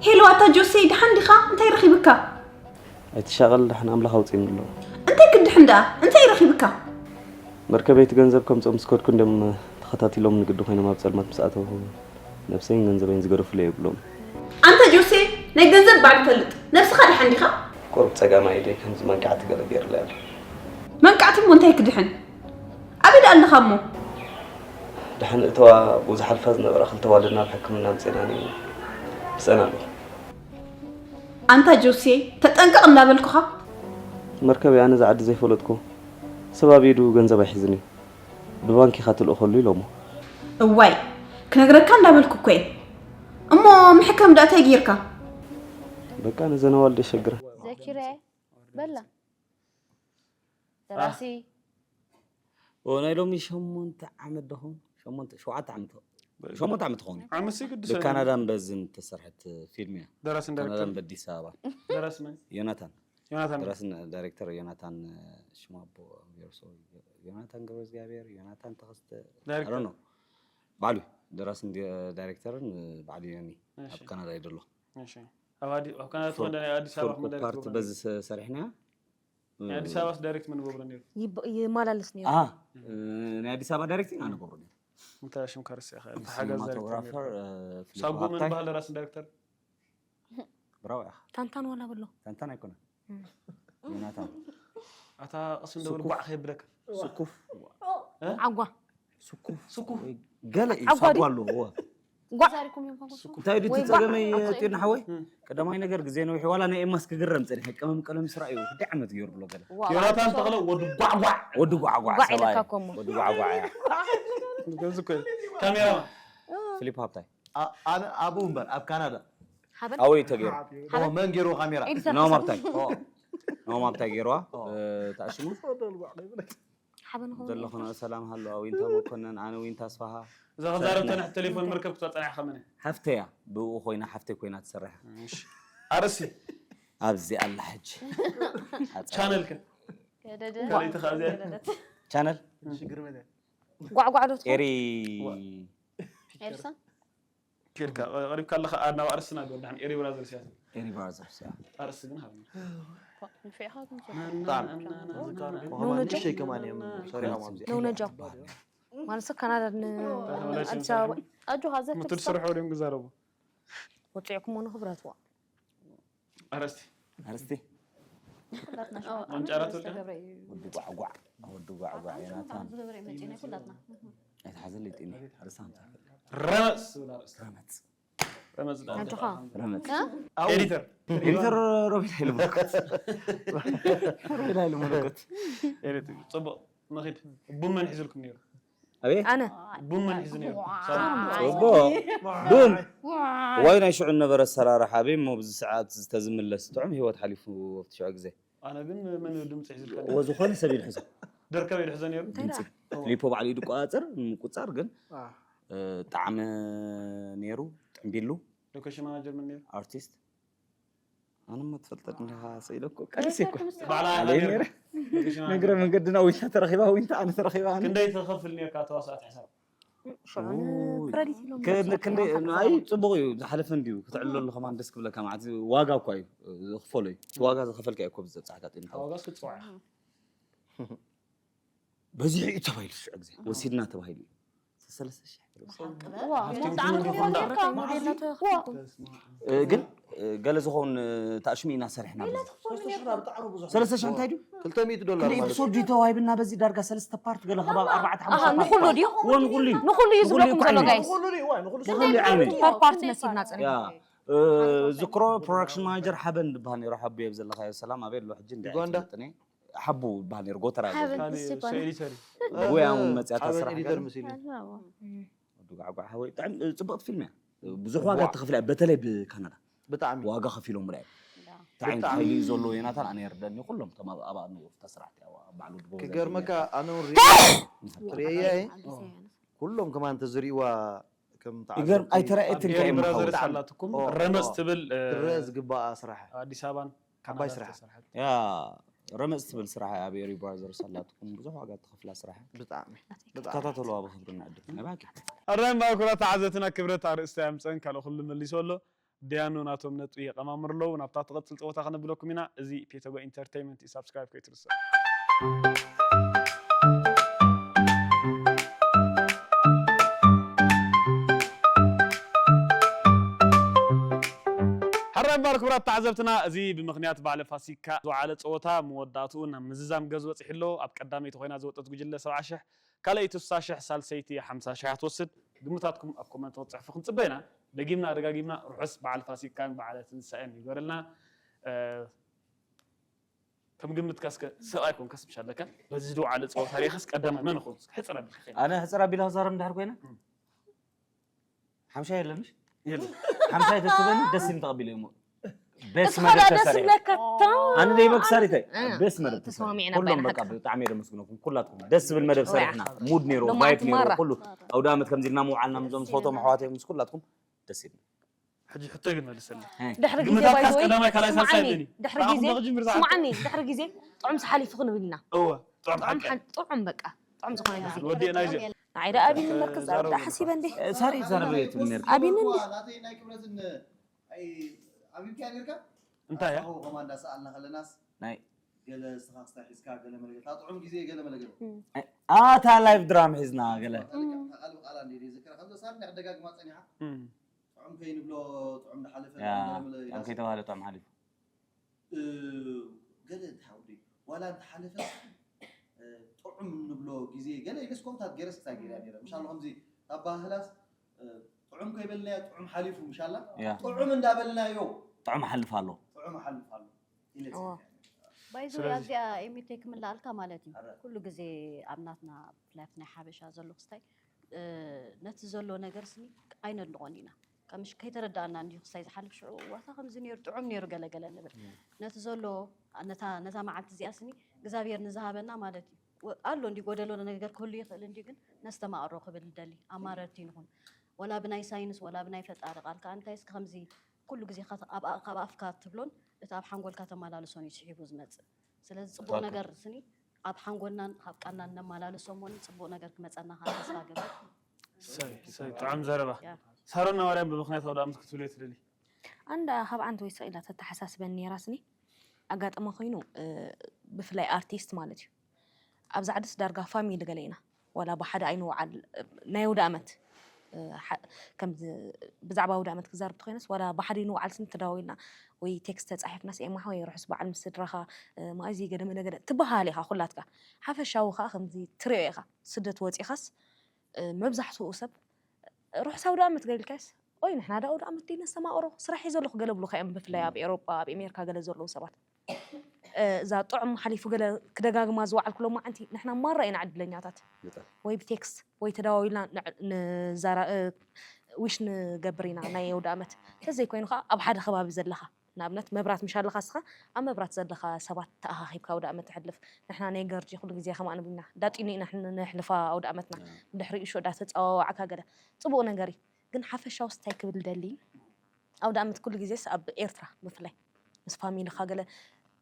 ሄሎ ኣታ ጆሴ ደሓን ዲኻ እንታይ ረኺብካ ኣይትሻቐል ደሓን ኣምላኽ ኣውፅእኒ ኣሎ እንታይ ክድሕን ደኣ እንታይ ረኺብካ መርከበይ እቲ ገንዘብ ከምፅኦም ዝከድኩ እንድም ተኸታቲሎም ንግዲ ኮይኖም ኣብ ፀልማት ምስ ኣተው ነብሰይን ገንዘበይን ዝገደፉለይ የብሎም ኣንታ ጆሴ ናይ ገንዘብ በዓል ፈልጥ ነብስኻ ደሓን ዲኻ ቁሩብ ፀጋማይ ኢደይ ከምዚ መንቃዕቲ ገለ ገይርለይ ኣሎ መንቃዕቲ እሞ እንታይ ክድሕን ኣበይ ደኣ ኣለኻ እሞ ድሕን እተዋ ብኡ ዝሓልፋ ዝነበራ ክልተ ዋልድና ኣብ ሕክምና ኣምፂእና ብፀና ኣለኹ ኣንታ ጆሴ ተጠንቀቕ እንዳበልኩኻ መርከበይ ኣነ ዝዓዲ ዘይፈለጥኩ ሰብ ኣብ ኢዱ ገንዘብ ኣይሕዝን እዩ ብባንክ ኢኻ ትልእኸሉ ኢሎሞ እዋይ ክነግረካ እንዳበልኩ እኮ እየ እሞ ምሕከም ዳእታይ ጌርካ በቃ ነዘን ኣዋልድ የሸግረን ዘኪረ በላ ደራሲ ኦ ናይ ሎሚ ሸሞንተ ዓመት ደኹም ሸሞንተ ሸውዓተ ዓመት ሸሞንተ ዓመት ትኸውን እዩ ዓመት ሲ ግድስ ብካናዳን በዝን ተሰርሐት ፊልም እያ ደራስን ዳይሬክተር ካናዳን በዲስ ኣበባ ደራሲ መን ዮናታን ዮናታን ደራስን ዳይሬክተር ዮናታን ሽሙ ኣቦ ገርሶ ዮናታን ገብረእግዚኣብሔር ዮናታን ተኸስተ ዳይሬክተር ኣሮኖ ባዕሉ ደራስን ዲ- ዳይሬክተርን ባዕሉ ዮኒ ኣብ እሺ ካናዳ እዩ ዘሎ እሺ ኣብ ኣዲ- ኣብ ካናዳ ትኾን ናይ ኣዲስ ኣበባ ፎልኮ መዳይ ፓርት ትገብር በዚ ሰ- ሰሪሕና ናይ ኣዲስ ኣበባስ ዳይሬክት መን ገብሮ ነይሩ ይብ- ይመላለስ ነይሩ ኣሃ፣ እ፣ ናይ ኣዲስ ኣበባ ዳይሬክቲንግ ኣነ ገብሩ ነይሩ እንታይ ሽም ከርስያ ኢኻ እቲ ሓጋዝ ዳይሬክተር ሲኒማቶግራፈር ነይሩ እ፣ ፍሊፕ ሳጉ መን ሃብታይ በሃል ደራሲ ዳይሬክተር ብራው ኢኻ ታንታን ዋላ በሎ ታንታን ኣይኮነ ዮናታን ኣታ ቅስም ደብል ጓዕ ከየብለካ ስኩፍ ዓጓ ስኩፍ ስኩፍ ገለ እዩ ዓጓ ድዩ? ሳጓ ኣለዎ ጓዕ። ተዛሪኩም እዮም ከንኩ። እንታይ ድዩ ወይ እቲ ጸገመይ ጓዕ። ኣጥርዩ። ጢርና ሓወይ? እም። ቀዳማይ ነገር ግዜ ነዊሕ ዋላ ናይ ኤማስ ክግረም ጸኒሐ። ቀመም ቀለም ስራ እዩ። ክዲ ዓመት ገይሩ ብሎ ገለ። ዋው። ዮናታን ተኽለ ወዲ ጓዕጓዕ። ወዲ ጓዕጓዕ ጓዕ ሰብኣይ። ኢለካ እኮ እሞ። ወዲ ጓዕጓዕ እያ። ገዝ እኮ እዩ። ካሜራማን። ፊሊፕ ሃብታይ። ኣ-፣ ኣነ ኣብኡ እምበር፣ ኣብ ካናዳ። ሓበን? ኣበይ ተገይሩ? ኦ፣ ሓበን? መን ገይርዎ ካሜራ? ኤዲተር ናኦም መሰለኝ። ሃብታይ። ኦ። ናኦም ሃብታይ ገይርዋ። ኦ። እ፣ ተኣሽሙ? ሓበን ኸውን ዘለኹ ይኽእል። ሰላም ሃሎ፣ ዊንታ መኮነን፣ ኣነ ዊንታ ኣስፋሃ። እዛ ክዛረብ ሰርሕና። ተንሕ ቴሌፎን መርከብ ክትበጽሕ ኢኻ መን? ሓፍተያ፣ ብኡ ኮይና፣ ሓፍተይ ኮይና ትሰርሕ። እሺ። ኣርእሲ? ኣብዚ ኣላ ሕጂ። ቻነል ከ? ገደደ። ካልኣይቲ ከ ኣብዚኣ? ገደደት። ቻነል? ሽግር መለ። ጓዕጓዕ ዶ ትኾን? ኤሪ። ኤልሳ? ኬድካ፣ ቀሪብካ ኣለኻ፣ ኣብ ኣርእስትና ግበር፣ ድሓን ኤሪ ብራዘርስ እያ። ኤሪ ብራዘርስ እያ። ኣርእስቲ ግን ሃብና። ንፍዕኻ ግን ብጣዕሚ። ኖ፣ ኖ፣ ኖ፣ ንእሽተይ ከማን እዮም ሰሪሖም ኣብዚ። ኖ፣ ኖ፣ ጃፓን። ማለት ሰብ ካናዳ ን-፣ ተመለስ ኣዲስ ኣበባ። ኣጆኻ ዘክር ምትል ስራሕ። ስርሑ ድም ግዛረቡ። ወፂዕኩሞ ንኽብረትዋ። ኣርእስቲ። ኣርእስቲ። ኩላትና ሸውዓተ መንጫራት ዓመት ወደ? ዝተገብረ እዩ። ወዲ ጓዕጓዕ፣ ወዲ ጓዕጓዕ ኣታ ዮናታን። ዝገብረ መፂና ኩላትና። ኣይትሓዘለይ ጢኒ፣ ኣርእስቲ ኣምጻ። ረመፅ ዝብል ኣርእስቲ። ረመፅ። ረመፅ ዝብል ኣጆኻ። ረመፅ። እ? ኤዲተር። ኤዲተር ሮቤል ሃይለ መለኮት። ሮቤል ሃይለ መለኮት። ኤዲተር። ፅቡቕ። ንኺድ። ቡን መን ሒዙልኩም ነይሩ? ኣቤት? ኣነ። ቡን መን ሒዙ ነይሩ? ዋ። ሳሚ። ጽቡቕ። ቡን። ዋ። ዋይ ናይ ሽዑ ነበረ ኣሰራርሓ ኣበይ እሞ ብዚ ሰዓት ዝተዝምለስ ጥዑም ህይወት ሓሊፉ ኣብቲ ሽዑ ግዜ። ኣነ ግን መን እዩ ድምፂ ሒዙልካ ነይሩ? ወ-፣ ዝኾነ ሰብ እዩ ዝሕዞ። ደርከብ እዩ ዝሕዞ ነይሩ? ድምፂ። እንታይ ደኣ? ፊሊፖ ባዕሉ እዩ ዝቆፃፀር፣ ምቁፃር ግን፣ አ። እ፣ ጣዕሚ ነይሩ፣ ጥዕምቢሉ። ሎኬሽን ማናጀር መን ነይሩ? ኣርቲስት። ኣነ እሞ ትፈልጠኒ ኢኻ ስኢለ እኮ ቀልስ እኮ። ባዕላ ኣለይ ሃገር ነይረ። ሎኬሽን ነግረ መንገድና ዊንታ ተረኺባ፣ ዊንታ ኣነ ተረኺባ፣ ኣነ። ክንደይ ትኸፍል ነርካ ተዋሳእቲ ሕሳብ? ሽዑ ኡይ። ክረዲት ኢሎም ከ-፣ መብዛሕትኦም ክንደይ፣ ተዋሳእቲ ኣይ፣ ሕሳብ። ጽቡቕ እዩ፣ ዝሓለፈ እንድዩ፣ ክትዕልለሉ ከማን ደስ ክብለካ፣ ማለት ዋጋ እኳ እዩ፣ ዝኽፈሎ እዩ። እቲ ዋጋ ዝኸፈልካ እዩ እኮ ብዘብጻሕካ ጢንሓው። ዋጋስ ክትጽዋዕ። በዚሑ እዩ ተባሂሉ፣ ሽዑ ግዜ ወሲድና ተባሂሉ እዩ። ሰለስተ ሺሕ። ብሓቂ በ? ዋ፣ ሃፍቲም ብጣዕሚ ትምንዲ ትኾን ዳ? ትኾን ዳ? ዋ። እ፣ ግን፣ እ፣ ገለ ዝኸውን፣ እ፣ ታእሽሙ ኢና ሰሪሕና በዚ። ሰለስተ ሺሕ እንታይ ድዩ? ክልተ ሚእቲ ዶላር ክንደይ ማለት እዩ። ኤፒሶድ ድዩ ተዋሂብና በዚ ዳርጋ ሰለስተ ፓርት ገለ ከባቢ ኣርባዕተ ኣሃ፣ ሓሙሽተ ፓርት ንኹሉ ድዩ? እዎ፣ ንኹሉ እዩ። ንኹሉ እዩ ንኹሉ ዝብለኩም እዩ ዘሎ፣ ዓይነቱ። ጋይስ። ንኹሉ እዩ፣ እዎ፣ ንኹሉ ንኹሉ እዩ ዝብለኩም። ዓይነቱ። ፓርት ፓርት መሲልና ጸኒሕና። ያ፣ እ፣ ዝክሮ ፕሮዳክሽን ማናጀር ሓበን ዝበሃል ነይሩ። ሓቡ የብዘለኻዮ ሰላም፣ ኣበይ ኣሎ ሕጂ? እንደ ዩጋንዳ? ኣይትፈልጥኒ። ሓቡ ዝበሃል ነይሩ፣ ጎተራ እዩ። ሓበን፣ ካልእ እሱ ይኮነ። ኤዲተር እዩ። ጉያ እውን መፅያ ሓበን ተስራሕ ኤዲተር ገለ። መሲሉ። ኣልዋ፣ ኣልዋ። ወዲ ጓዕጓዕ ሓወይ፣ ብጣዕሚ ጽብቕቲ ፊልም እያ። ብዙሕ ዋጋ ዋ። ተኸፊላ፣ በተለይ ብካናዳ። ብጣዕሚ። ዋጋ ከፊሎም ርኣዩ። ዳ። እንታይ ዓይነት ብጣዕሚ። ሓይሊ እዩ ዘለዎ ዮናታን ኣነ ይርደኒ። ኩሎም እቶም ኣብ፣ ኣብ፣ ኣብ፣ ኣብታ ስራሕቲ ኣብ፣ ኣብ ባዕሉ ድቦ ክገርመካ፣ ዘድልያ። ኣነ እውን ሪኤ፣ ሪኤያ እየ። ኣዲስ ኣበባ። ኩሎም ከማን እንተዝሪእዋ ከም ተዓዘብቲ ይገርም፣ ኣይተራእየትን ኣብ ከ ኤሪ ኤምሃው። ብራዘርስ ብጣዕሚ። ኣላትኩም ኦ፣ ረመፅ ኦ። ትብል፣ እ፣ ክረአ ዝግባኣ ስራሕ። ኣዲስ ኣበባን ዓባይ ካናዳን ስራሕ። ዝተሰርሐት። ያ፣ ረመፅ ትብል ስራሕ ኣብ ኤሪ ብራዘርስ ኣላትኩም። ብዙሕ ዋጋ ትኸፍላ ስራሕ። ብጣዕሚ። ብጣዕሚ። ተከታተልዋ ብኽብሪ ንዕድም። ናይ ባቂ። ኣራይ እምበኣር ክቡራት ተዓዘብትና ክብረት ኣርእስቲ ኣምፀን ካልእ ኩሉ መሊሱ ኣሎ። ዲያኑ ናቶም ነጥቢ የቐማምሩ ኣለዉ። ናብታ ትቐጽል ጸወታ ከነብለኩም ኢና። እዚ ፔቶጎ ኢንተርተይመንት እዩ። ሳብስክራይብ ከይትርስዑ። ሓራይ እምበኣር ክቡራት ተዓዘብትና፣ እዚ ብምኽንያት በዓለ ፋሲካ ዝወዓለ ጸወታ መወዳእትኡ ናብ ምዝዛም ገዝ በጺሑ ኣሎ። ኣብ ቀዳመይቲ ኮይና ዝወጸት ጉጅለ ሰብዓ ሽሕ፣ ካልኣይቲ ስሳ ሽሕ፣ ሳልሰይቲ ሓምሳ ሽሕ እያ ትወስድ። ግምታትኩም ኣብ ኮመንት ክትጽሕፉ ክንጽበ ኢና። ደጊምና ደጋጊምና ርሑስ በዓል ፋሲካን በዓለ ትንሳኤን ይግበረልና። እ፣ ከም ግምትካ እስከ ሰብኣይ ኮንካስ ምሽ ኣለካ። በዚ ዝወዓለ ጸወታ ሪኢኻስ ቀዳማይ መን ይኸውን? እስከ ሕጽር ኣቢልካ ከይድ። ኣነ ሕጽር ኣቢለ ክዛረብ እንድሕር ኮይነ? እም። ሓምሻይ የለንሽ? የለን። ሓምሻይ ተትበኒ ደስ ኢልኒ ተቐቢለ እሞ። ቤስ እስኻ መደብ ደኣ ደስ ተሰሪሑ። ይብለካ፣ ታ-፣ ኣነ ደይ በክሳሪተይ። እ፣ ቤስ መደብ ተሰሪሑ። ተስማሚዕና ኩሎም ባይና በቃ ሓቅኻ። ብጣዕሚ እየ ደመስግነኩም ኩላትኩም። ደስ ዝብል መደብ ወይ ሰሪሕና። ዓኻ። ሙድ ነይሩ፣ ሎማዓንቲ ቫይብ ነይሩ፣ ማራ። ኩሉ። ኣውደ ዓመት ከምዚ ኢልና ምውዓልና ምስዞም ዝፈትዎም ኣሕዋተይ ምስ ኩላትኩም ደስ ይብል። ሕጂ ሕቶ ግን መልሰለይ። እ። ድሕሪ ግዜ ግምታትካስ ባይዘወይ ቀዳማይ፣ ካልኣይ፣ ሳልሳይ ስምዓኒ፣ መን እዩ? ድሕሪ ግዜ፣ ንዓኹም ዶ ክጅምር ዝሓቶ? ስምዓኒ፣ ድሕሪ ግዜ ጥዑም ሓሊፉ ክንብል ኢና። እወ፣ ጥዑም ጥዑም ሓቂ። ሓ-፣ ጥዑም በቃ፣ ጥዑም ዝኾነ ግዜ። ወዲእና እዩ። ንዓይ ደኣ ኣቢኒ መርከዝ ተዛረቡ። ደኣ ሓሲበ እንዴ? እ፣ ሳሪ ይዛረብ እየ ትብል ነርካ። ኣቢኒ እንዴ? ናተይ ናይ ክብረትን ኣይ፣ ኣቢብካያ ነርካ? እንታይ እያ? ኣሳኸው ከማን እንዳሰኣልና ከለናስ ናይ ገለ ንስኻ ክስታይ ሒዝካ፣ ገለ መለ ገለ። እታ ጥዑም ግዜ ገለ መለ ገለ። እም። ኣታ ላይቭ ድራም ሒዝና ገለ። እታ ቃል ብቃላ እንዴ ዘይዝክራ፣ ከምዚ ሳሪ እንዳደጋግማ ጸኒሓ። እም። ጥዑም ከይንብሎ፣ ጥዑም እንዳሓለፈ ያ፣ እንዳመለ ጥዑም ኢላስ። ከይተባህለ ጥዑም ሓሊፉ። እ፣ ገለ እንተሓውዲ፣ ዋላ እንተሓለፈ፣ እ፣ ጥዑም እንብሎ ግዜ፣ ገለ ኢለስ ኮምታት ገይረስ ክሳብ ገይረ ነይረ። ምሻሎ ከምዚ፣ ኣብ ባህላስ፣ እ፣ ጥዑም ከይበልናዮ ጥዑም ሓሊፉ ምሻላ ያ። ጥዑም እንዳበልናዮ ጥዑም ሓልፍ ኣሎ። ጥዑም ሓልፍ ኣሎ ኢለ እዎ። ጽሒፈ። ባይዞ ስለዚ- ኣብዚኣ ኤሚቴ ክምላኣልካ ማለት እዩ። ኣረ። ኩሉ ግዜ ኣብ ናትና ላይፍ ናይ ሓበሻ ዘሎ ክስታይ እ፣ ነቲ ዘሎ ነገር ስኒ ኣይነድንቖን ኢና። ከምሽ ከይተረዳእና እንዲሁ ክስታይ ዝሓልፍ ሽዑ ዋታ ከምዚ ነይሩ ጥዑም ነይሩ ገለገለ ንብል። ነቲ ዘሎ ነታ ነታ መዓልቲ እዚኣ ስኒ እግዚኣብሔር ንዝሃበና ማለት እዩ። ወ- ኣሎ እንዲ ጎደሎ ነገር ክህሉ ይኽእል እንዲ ግን ነስተማቕሮ ክብል ደሊ ኣማረርቲ ንኹን ወላ ብናይ ሳይንስ ወላ ብናይ ፈጣሪ ቃል ከዓ እንታይ እስኪ ከምዚ ኩሉ ግዜ ካብ ኣፍካ ትብሎን እቲ ኣብ ሓንጎልካ ተመላልሶን እዩ ስሒቡ ዝመፅእ። ስለዚ ፅቡቅ ትክክል። ነገር ስኒ ኣብ ሓንጎልናን ኣብ ቃልናን ነመላልሶ እሞኒ ፅቡቅ ነገር ክመፀና ከዓ ተስፋ ገብር። ሰይ ሰይ ጥዑም ዘረባ ያ። ሳሮን ነዋርያን ብምክንያት ኣውደ ዓመት ክትብልዮ ትደሊ ኣንዳ ካብ ዓንተ ወይ ሰቂላ ተተሓሳስበኒ ነይራ ስኒ ኣጋጠመ ኮይኑ እ፣ ብፍላይ ኣርቲስት ማለት እዩ ኣብዚ ዓድስ ዳርጋ ፋሚሊ ገለ ኢና ዋላ ብሓደ ኣይንውዓል እ፣ ናይ ኣውደ ዓመት እ፣ ሓ- ከምዚ ብዛዕባ ኣውደ ዓመት ክዛርብ ተኮይነስ ዋላ ብሓደ ይንውዓል ስኒ ተዳዊልና ወይ ቴክስት ተፃሒፍናስ ኤማ ሓወይ ርሑስ በዓል ምስ ስድራኻ እ፣ ማእዚ ገደመለ ገለ ትበሃል ኢኻ ኩላትካ ሓፈሻዊ ከዓ ከምዚ ትሪኦ ኢኻ ስደት ወፂኻስ እ፣ መብዛሕትኡ ሰብ ርሑስ ኣውደ ዓመት ገለ ኢልካስ ኦይ ንሕና ዳ ኣውደ ዓመት ዲና ነስተማቕሮ ስራሕ እዩ ዘለኹ ገለ ብሉካ እዮም ብፍላይ ኣብ ኤሮጳ ኣብ ኤሜሪካ ገለ ዘለዉ ሰባት እ፣ እዛ ጥዑም ሓሊፉ ገለ ክደጋግማ ዝወዓልኩ ሎማዓንቲ ንሕና ማራ ኢና ዕድለኛታት በጣም ወይ ብቴክስት ወይ ተደዋዊልና ንዕ- ንዛራ እ፣ ዊሽ ንገብር ኢና ናይ ኣውደ ዓመት እንተዘይኮይኑ ከዓ ኣብ ሓደ ከባቢ ዘለኻ ንኣብነት መብራት ምሽ ኣለኻ እስኻ ኣብ መብራት ዘለኻ ሰባት ተኣኻኺብካ ኣውደ ዓመት ተሕልፍ ንሕና ናይ ገርጂ ኩሉ ግዜ ከምኣ ንብልና ዳጢኑ ኢና ንሕልፋ ኣውደ ዓመትና ብድሕሪኡ ሽዑ ዳተፀዋዋዕካ ገለ ፅቡቅ ነገር እዩ ግን ሓፈሻውስ እንታይ ክብል ደሊ ኣውደ ዓመት ኩሉ ግዜስ ኣብ ኤርትራ ብፍላይ ምስ ፋሚልኻ ገለ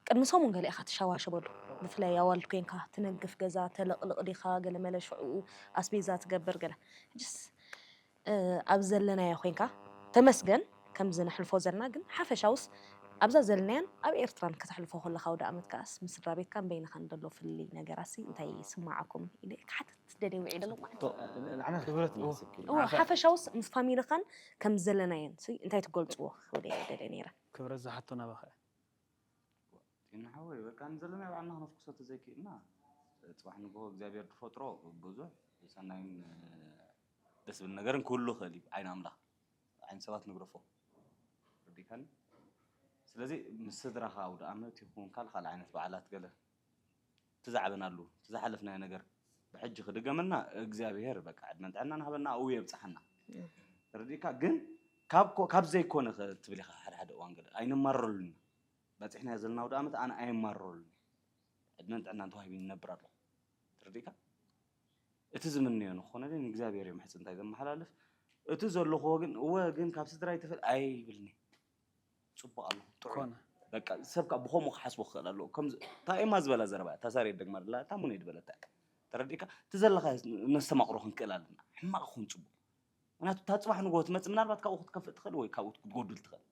ቅድሚ ሰሙን ገለ ኢኻ ትሸዋሸበሉ ብፍላይ ኣዋልድ ኮይንካ ትነግፍ ገዛ ተለቕልቕ ዲኻ ገለ መለ ሽዑኡ ኣስቤዛ ትገብር ገለ ሕጅስ እ፣ ኣብ ዘለናዮ ኮይንካ ተመስገን ከምዚ ነሕልፎ ዘለና ግን ሓፈሻውስ ኣብዛ ዘለናያን ኣብ ኤርትራን ከተሕልፎ ከለካ ኣውደ ዓመት ከኣስ ምስ ስድራ ቤትካን በይንኻን ዘሎ ፍልይ ነገራሲ እንታይ ይስማዓኩም ኢለ ክሓትት ደልየ ውዒለ ኣለኹ ማለት እዩ። ክብረት እዎ። እዎ ሓፈሻውስ ምስ ፋሚልኻን ከም ዘለናየን ሲ እንታይ ትገልፅዎ ክብል እየ ደልየ ነይረ ክብረት ዝሓቶ ናባኸ ጤና ሓወይ በቃ ንዘለና ባዕልና ክነፍኩሶ ተዘይክእልና ፅባሕ ንግሆ እግዚኣብሔር ዝፈጥሮ ብዙሕ ሰናይን ደስ ዝብል ነገርን ክህሉ ይኽእል እዩ ዓይኒ ኣምላኽ ዓይኒ ሰባት ንግረፎ ረዲካኒ ስለዚ ምስ ስድራኻ ኣውደ ኣመት ይኹን ካልእ ካልእ ዓይነት በዓላት ገለ ትዛዕበናሉ ትዝሓለፍናዮ ነገር ብሕጂ ክድገመና እግዚኣብሔር በቃ ዕድመን ጥዕናን ሃበና ኣብኡ የብፅሓና ረዲካ ግን ካብ ዘይኮነ ትብል ኢኻ ሓደ ሓደ እዋን ገለ ኣይንማረሉና በፂሕናዮ ዘለና ኣውደ ኣመት ኣነ ኣይማረሉን ዕድመን ጥዕናን ተዋሂቡኒ ይነብር ኣለኹ ተረዲእካ እቲ ዝምነዮ ንክኾነለይ ንእግዚኣብሔር እየ ምሕፅንታይ ዘመሓላልፍ እቲ ዘለኽዎ ግን እወ ግን ካብ ስድራይ ተፈል ኣይብልኒ ፅቡቅ ኣለኹ ጥዑም ኮነ በቃ ሰብ ካብ ብኸምኡ ክሓስቦ ክኽእል ኣለዎ ከምዚ እታ ኤማ ዝበላ ዘረባ እያ፣ እታ ሳሬት ደግማ ደላ እታ ሙነይ ዝበለታ እያ። ተረዲእካ እቲ ዘለኻ ነስተማቕሮ ክንክእል ኣለና ሕማቕ ክኹን ፅቡቅ ምክንያቱ እታ ፅባሕ ንግሆ ትመፅእ ምናልባት ካብኡ ክትከፍእ ትኽእል ወይ ካብኡ ክትጎድል ትኽእል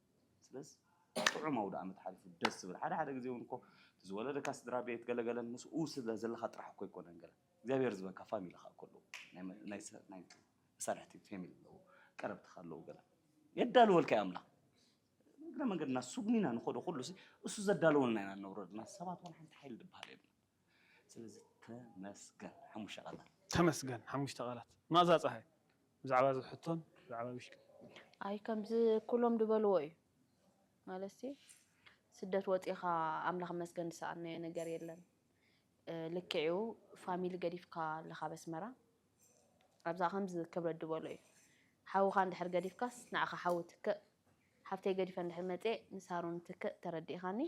ስለዚ ጥዑም ኣውደ ዓመት ሓሊፉ ደስ ዝብል ሓደ ሓደ ግዜ እውን እኮ እቲ ዝወለደካ ስድራ ቤት ገለገለን ምስኡ ስለ ዘለካ ጥራሕ እኮ ኣይኮነን ገለ እግዚኣብሔር ዝበካ ፋሚሊ ከዓ እኮ ኣለዎ ናይ መ- ናይ ሰ- ናይ መሳርሕቲ ፌሚሊ ኣለዎ ቀረብትካ ኣለዉ ገለ የዳልወልካ እዩ ኣምላኽ እግረ መንገድና ስጉሚና ንኸዶ ኩሉ ሲ እሱ ዘዳለወልና ኢና ንነብሮ ዘለና ሰባት ዋላ ሓንቲ ሓይሊ ዝበሃል የብልና ስለዚ ተመስገን ሓሙሽተ ቃላት ተመስገን ሓሙሽተ ቃላት ማእዛ ፀሃይ ብዛዕባ እዚ ሕቶን ብዛዕባ ዊሽኪ ኣይ ከምዚ ኩሎም ዝበልዎ እዩ ማለት ሲ ስደት ወፂኻ ኣምላኽ መስገን ዝሰኣናዮ ነገር የለን እ፣ ልክዕኡ ፋሚሊ ገዲፍካ ኣለኻ በስመራ ኣብዛ ከምዚ ክብረት ዝበሎ እዩ ሓውኻ እንድሕር ገዲፍካስ ንዓኻ ሓው ትክእ ሓፍተይ ገዲፈ እንድሕር መፅየ ንሳሮን ትክእ ተረዲእኻኒ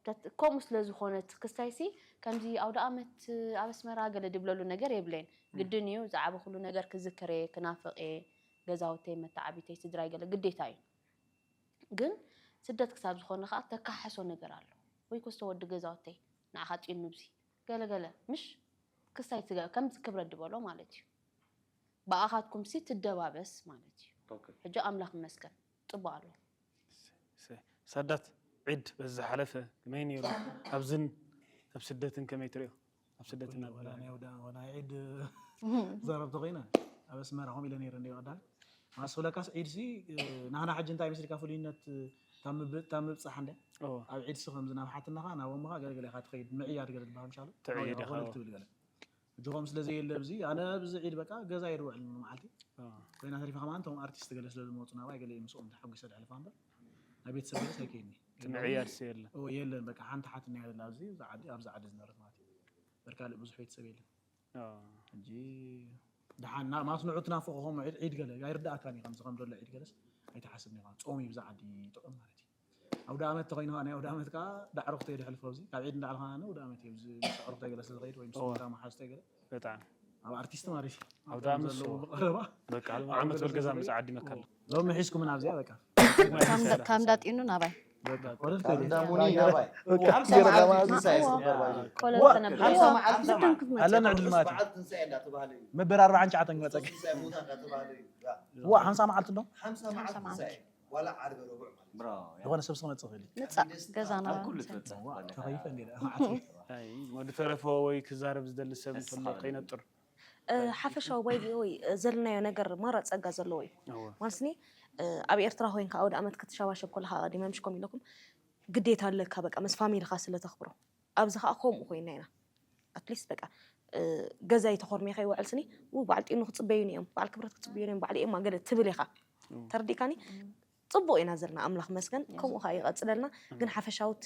ተት- ከምኡ ስለ ዝኾነ እቲ ክስታይ ሲ ከምዚ ኣውደ ኣመት ኣብ ኣስመራ ገለ ድብለሉ ነገር የብለይን ግድን እዩ ዝዓበኹሉ ነገር ክዝክር እየ ክናፍቕ እየ ገዛውተይ መተዓቢተይ ስድራይ ገለ ግዴታ እዩ ግን ስደት ክሳብ ዝኾነ ከዓ ተካሕሶ ነገር ኣሎ ወይ ኮስተ ወዲ ገዛውተይ ንዓኻ ፂኑ ብዚ ገለገለ ምሽ ክስታይ ትገ- ከምዚ ክብረት ድበሎ ማለት እዩ ብኣኻትኩም ሲ ትደባበስ ማለት እዩ ሕጂ ኣምላኽ ይመስገን ፅቡቅ ኣሎ ሰዳት ዒድ በዚ ዝሓለፈ ከመይ ነይሩ ኣብዝን ኣብ ስደትን ከመይ ትሪኦ ኣብ ስደትን ኣብ ወላ ናይ ወዳ ወላ ዒድ ዘረብ ተኮይነ ኣብ ኣስመራ ከምኡ ኢለ ነይረ እንደ ቀዳል ማስለካስ ዒድሲ ናህና ሕጂ እንታይ ምስልካ ፍሉይነት እታ ምብፃሕ እንደ ኦ፣ ኣብ ዒድሲ ከምዚ ናብ ሓትናኻ ናብ ኣሞኻ ገለገለ ኢኻ ትኸይድ ምዕያድ ገለ ዝበሃል ምሻሉ ትዕይድ ኢኻ፣ ኮነ ኦ። ክትብል ገለ እጆኹም ስለ ዘየለ ኣብዚ ኣነ ኣብዚ ዒድ በቃ ገዛ እየ ዝውዕል ሙሉ መዓልቲ ኮይና ተሪፋ ከማን እቶም ኣርቲስት ገለ ስለ ዝመፁ ናባይ ገለ ምስኦም ተሓጒሰ ድሕልፋ እምበር ናይ ቤተሰብ ገለስ ኣይከይኒ ትምዕያድ የለን የለን በቃ ሓንቲ ሓት ናይ ያለ ኣብዚ ኣብዚ ዓዲ ዝነበረት ማለት እዩ በርካልእ ብዙሕ ቤተሰብ የለን ሕጂ ደሓን ማስንዑ ትናፍቑ ከም ዒድ ዒድ ገለ ኣይርዳእካን እዩ ከምዚ ከም ዘሎ ዒድ ገለስ ኣይትሓስብን ኢኻ ፆም እዩ ብዛ ዓዲ ጥዑም ማለት እዩ ኣውደ ዓመት ተኮይኑ ናይ ኣውደ ዓመት ከዓ ዳዕሮ ክተይድ ሕልፎ ኣብዚ ካብ ዒድ እንዳዕልኻ ኣነ ኣውደ ዓመት እዩ ኣብዚ ምስ ኣዕሩኽተይ ገለ ስለዝኸይድ ወይ ምስ ሞታ መሓዝተይ ገለ በጣም ኣብ ኣርቲስት ማለት እዩ ኣውደ ዓመት ዘለዉ ብቐረባ በቃ ዓመት በል ገዛ ምፅእ ዓዲመካ ኣሎ ሎሚ ሒዝኩምን ኣብዚኣ በቃ ካብ እንዳጢኑ ናባይ እንዳሙኒ ናባይ ሓምሳ መዓልቲ ትንሳኤ ዝግበር ባይዘ ኮለል ተነብር ሓምሳ መዓልቲ ኣለና ዕድል ማለት እዩ በዓል ትንሳኤ እንዳተባህለ እዩ መበል ኣርባዓን ትሽዓተን ክመፀኪ ትንሳኤ ቦታ እንዳተባህለ እዩ ዋ ሓምሳ መዓልቲ ኣሎ ሓምሳ መዓልቲ ትንሳኤ ዋላ ዓርቢ ረቡዕ ማለት እዩ ብራቮ ዝኾነ ሰብ ክመፅእ ይኽእል እዩ ምፃእ ገዛና ኣብ ኩሉ ትበፅሕ ዋ ተኸይፈ እንዴ ኣይ ወዲ ተረፈ ወይ ክዛረብ ዝደሊ ሰብ እንተሎ ከይነጥር ሓፈሻዊ ባይ ቪኦኤ ዘለናዮ ነገር ማራ ፀጋ ዘለዎ እዩ እወ ማለትኒ ኣብ ኤርትራ ኮይንካ ኣውደ ኣመት ክትሸባሸብ ከለካ ቀዲመ ምሽኮም ኢለኩም ግዴታ ኣለካ በቃ ምስ ፋሚልካ ስለ ተኽብሮ ኣብዚ ከዓ ከምኡ ኮይና ኢና ኣትሊስት በቃ ገዛይ ተኾርሚየ ከይውዕል ስኒ ው በዓል ጢኑ ክፅበዩኒ እዮም በዓል ክብረት ክፅበዩኒ እዮም በዓል ኤማ ገለ ትብል ኢኻ ተረዲእካኒ ፅቡቅ ኢና ዘለና ኣምላኽ መስገን ከምኡ ከዓ ይቀፅለልና ግን ሓፈሻውት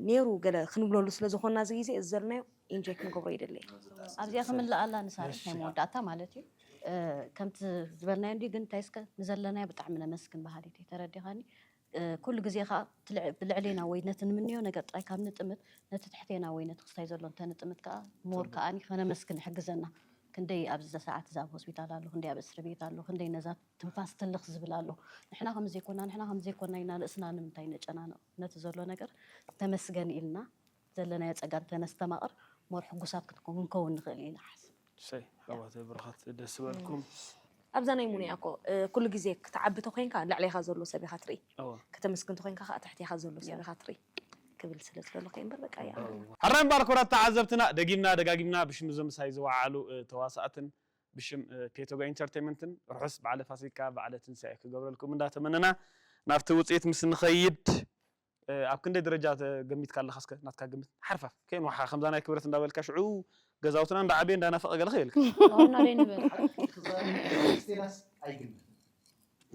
ነይሩ ገለ ክንብለሉ ስለ ዝኾንና እዚ ግዜ እዚ ዘለናዮ ኢንጆይ ክንገብሮ ይደሊ ኣብዚኣ ክምልኣላ ንሳርሕ ናይ መወዳእታ ማለት እዩ ከምቲ ዝበልናዮ እንዲ ግን እንታይ እስከ ንዘለናዮ ብጣዕሚ ነመስግን ባህሪት ተረዲኻኒ ኩሉ ግዜ ከዓ ብልዕሌና ወይ ነቲ ንምንዮ ነገር ጥራይ ካብ ንጥምት ነቲ ትሕቴና ወይ ነቲ ክስታይ ዘሎ እንተንጥምት ከዓ ሞር ከዓ ከነመስግን ይሕግዘና ክንደይ ኣብዚ ሰዓት እዚ ኣብ ሆስፒታል ኣሎ ክንደይ ኣብ እስሪ ቤት ኣሎ ክንደይ ነዛ ትንፋስ ትልኽ ዝብል ኣሎ ንሕና ከም ዘይኮና ንሕና ከም ዘይኮና ኢና ርእስና ንምንታይ ነጨናንቕ ነቲ ዘሎ ነገር ተመስገን ኢልና ዘለናዮ ፀጋ እንተነስተማቕር ሞር ሕጉሳት ክንከውን ንኽእል ኢለ ሓስብ ሰይ ኣሕዋተይ ብሩኻት ደስ በልኩም ኣብዛ ናይ ሙኒያ እኮ ኩሉ ግዜ ክትዓቢ ተኮይንካ ልዕሌኻ ዘሎ ሰብ ኢኻ ትርኢ ከተመስግን ተኮይንካ ከዓ ትሕቴኻ ዘሎ ሰብ ኢኻ ትርኢ ክብል ስለ ዝደለኹ እምበር በቃ እያ ሕራይ እምበኣር ክቡራት ተዓዘብትና ደጊምና ደጋጊምና ብሽም እዞም ምሳይ ዝወዓሉ ተዋሳእትን ብሽም ፔቶጋ ኢንተርቴንመንትን ርሑስ በዓለ ፋሲካ በዓለ ትንሳኤ ክገብረልኩም እንዳተመነና ናብቲ ውፅኢት ምስ ንኸይድ ኣብ ክንደይ ደረጃ ገሚትካ ኣለኻ እስከ ናትካ ግምት ሓርፋፍ ከይንውሓ ከምዛ ናይ ክብረት እንዳበልካ ሽዑ ገዛውትና እንዳዓበየ እንዳናፈቐ ገለ ከይበልካ ዋና ደይ ንበል ሓቂ ክዛረብ ስቴላስ ኣይግምት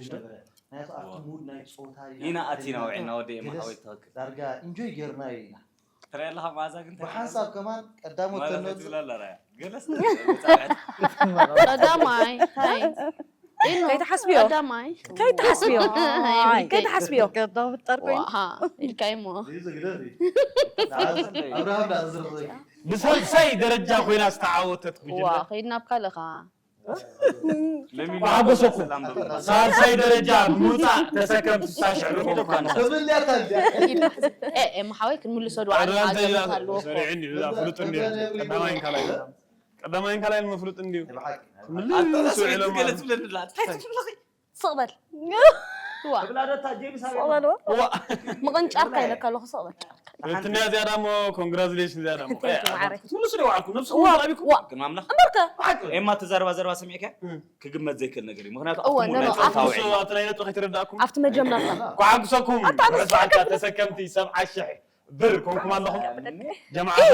ዝነበረ ምክንያቱ ኣብቲ ሙድ ናይ ፆታ ኢና ኣቲና ውዒልና ወደ የማሓወይ ትኽክል ዳርጋ ኢንጆይ ጌርናዮ ኢና ትሪኢ ኣለኻ መዓዛ ግን እንታይ ብሓንሳብ ከማን ቀዳሞት ማለት ተነፅ ትብላ ኣላ ራያ ገለስ ፃብዐት ቀዳማይ እንታይ ኢሉ ከይተሓስብዮ ቀዳማይ ከይተሓስብዮ ከይተሓስብዮ ቀዳም ብጣር ኮይኑ ዋሃ ኢልካይ እሞ እዚ ግደፍ እዩ። ንዓስ ኣብርሃም ዳ ዝርቕ ብሳልሳይ ደረጃ ኮይና ዝተዓወተት ዋ ጉጅለ ከይድና ኣብ ካልእኻ ሓጎሰኩም ሳልሳይ ደረጃ ምውፃእ ተሰከም ስሳ ሽሕ ዝኾንኳ ተብልያታ እንዲያ ኤ ኤ መሓወይ ክንምልሶ ድዋ ሓገዛት ኣለዎ እኮ ሰሪዕኒ እዩ እዛ ፍሉጥ እንዲዩ ቀዳማይን ካልኣይ ቀዳማይን ካልኣይን መፍሉጥ እንዲዩ ብሓቂ ምልስ ውዕሎም ገለ ትብለኒ ኣላ እንታይ ትብለኺ ስቕ በል ዋ ስቕ በል ምቕንጫርካ ኢለካ ኣለኹ ስቕ በል ትንያ እዚኣ ዳሞ ኮንግራጁሌሽን እዚኣ ዳሞ Thank you፣ ማዓረይ። ትምልሱ ዶ ይውዓልኩም ነብሱ ዋ፣ ጣቢኩም ዋ። ግን ማምላኽ እምበርከ ኤማ ትዛረባ ዘረባ ሰሚዕካ ክግምት ዘይክእል ነገር እዩ ምክንያቱ እወ፣ ኣብቲ no, no፣ ናይ ኣብቲ ፆታዊ እሱ ኣብቲ ናይ ነጥቢ ከይተረዳእኩም ኣብቲ መጀመርታ ኳዕጉሰኩም ኣታ ንሱ ርሳዕካ ተሰከምቲ ሰብዓ ሽሕ ብር ኮንኩም ኣለኹም ጀምዓኻ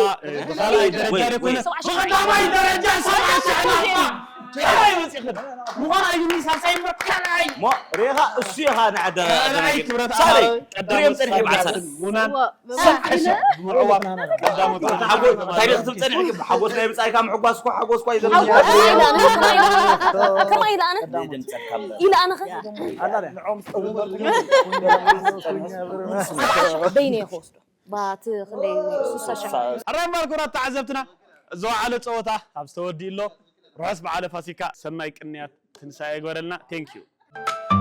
ብካልኣይ ደረጃ ወይ፣ ደይኮነ ወይ። ብቐዳማይ ደረጃ ሰብዓ ሽሕ ናቕፋ ካልኣይ መፂኽን ምዃን ኣይኒ ሳልሳይ እምበር ካልኣይ ሞ ሬኻ እሱ ኢኻ ንዓደ ካልኣይ ክብረት ሳለይ ኣሃ ድሬም ፀንሒ በዓል ሳለይ ሙናን ሰብዓ ሽሕ ብምዕዋብ ቀዳሞት ሓጎስ እንታይ ደኣ ትብል ፀኒሕኪ ሓጎስ ናይ ብፃይካ ምሕጓስ እኮ ሓጎስ እኳ እዩ ዘለዎ ከማይ ኢለ ኣነ ደምፀካ ኢለ ኣነ ንዖም በይነ እየ ክወስዶ ባቲ ክንደይ ስሳ ሸሕ ኣራይ ማርኮራት ተዓዘብትና ዝወዓለ ፀወታ ኣብ ዝተወዲእ ኣሎ ርሑስ በዓለ ፋሲካ ሰናይ ቅንያት ትንሳኤ ይግበረልና thank you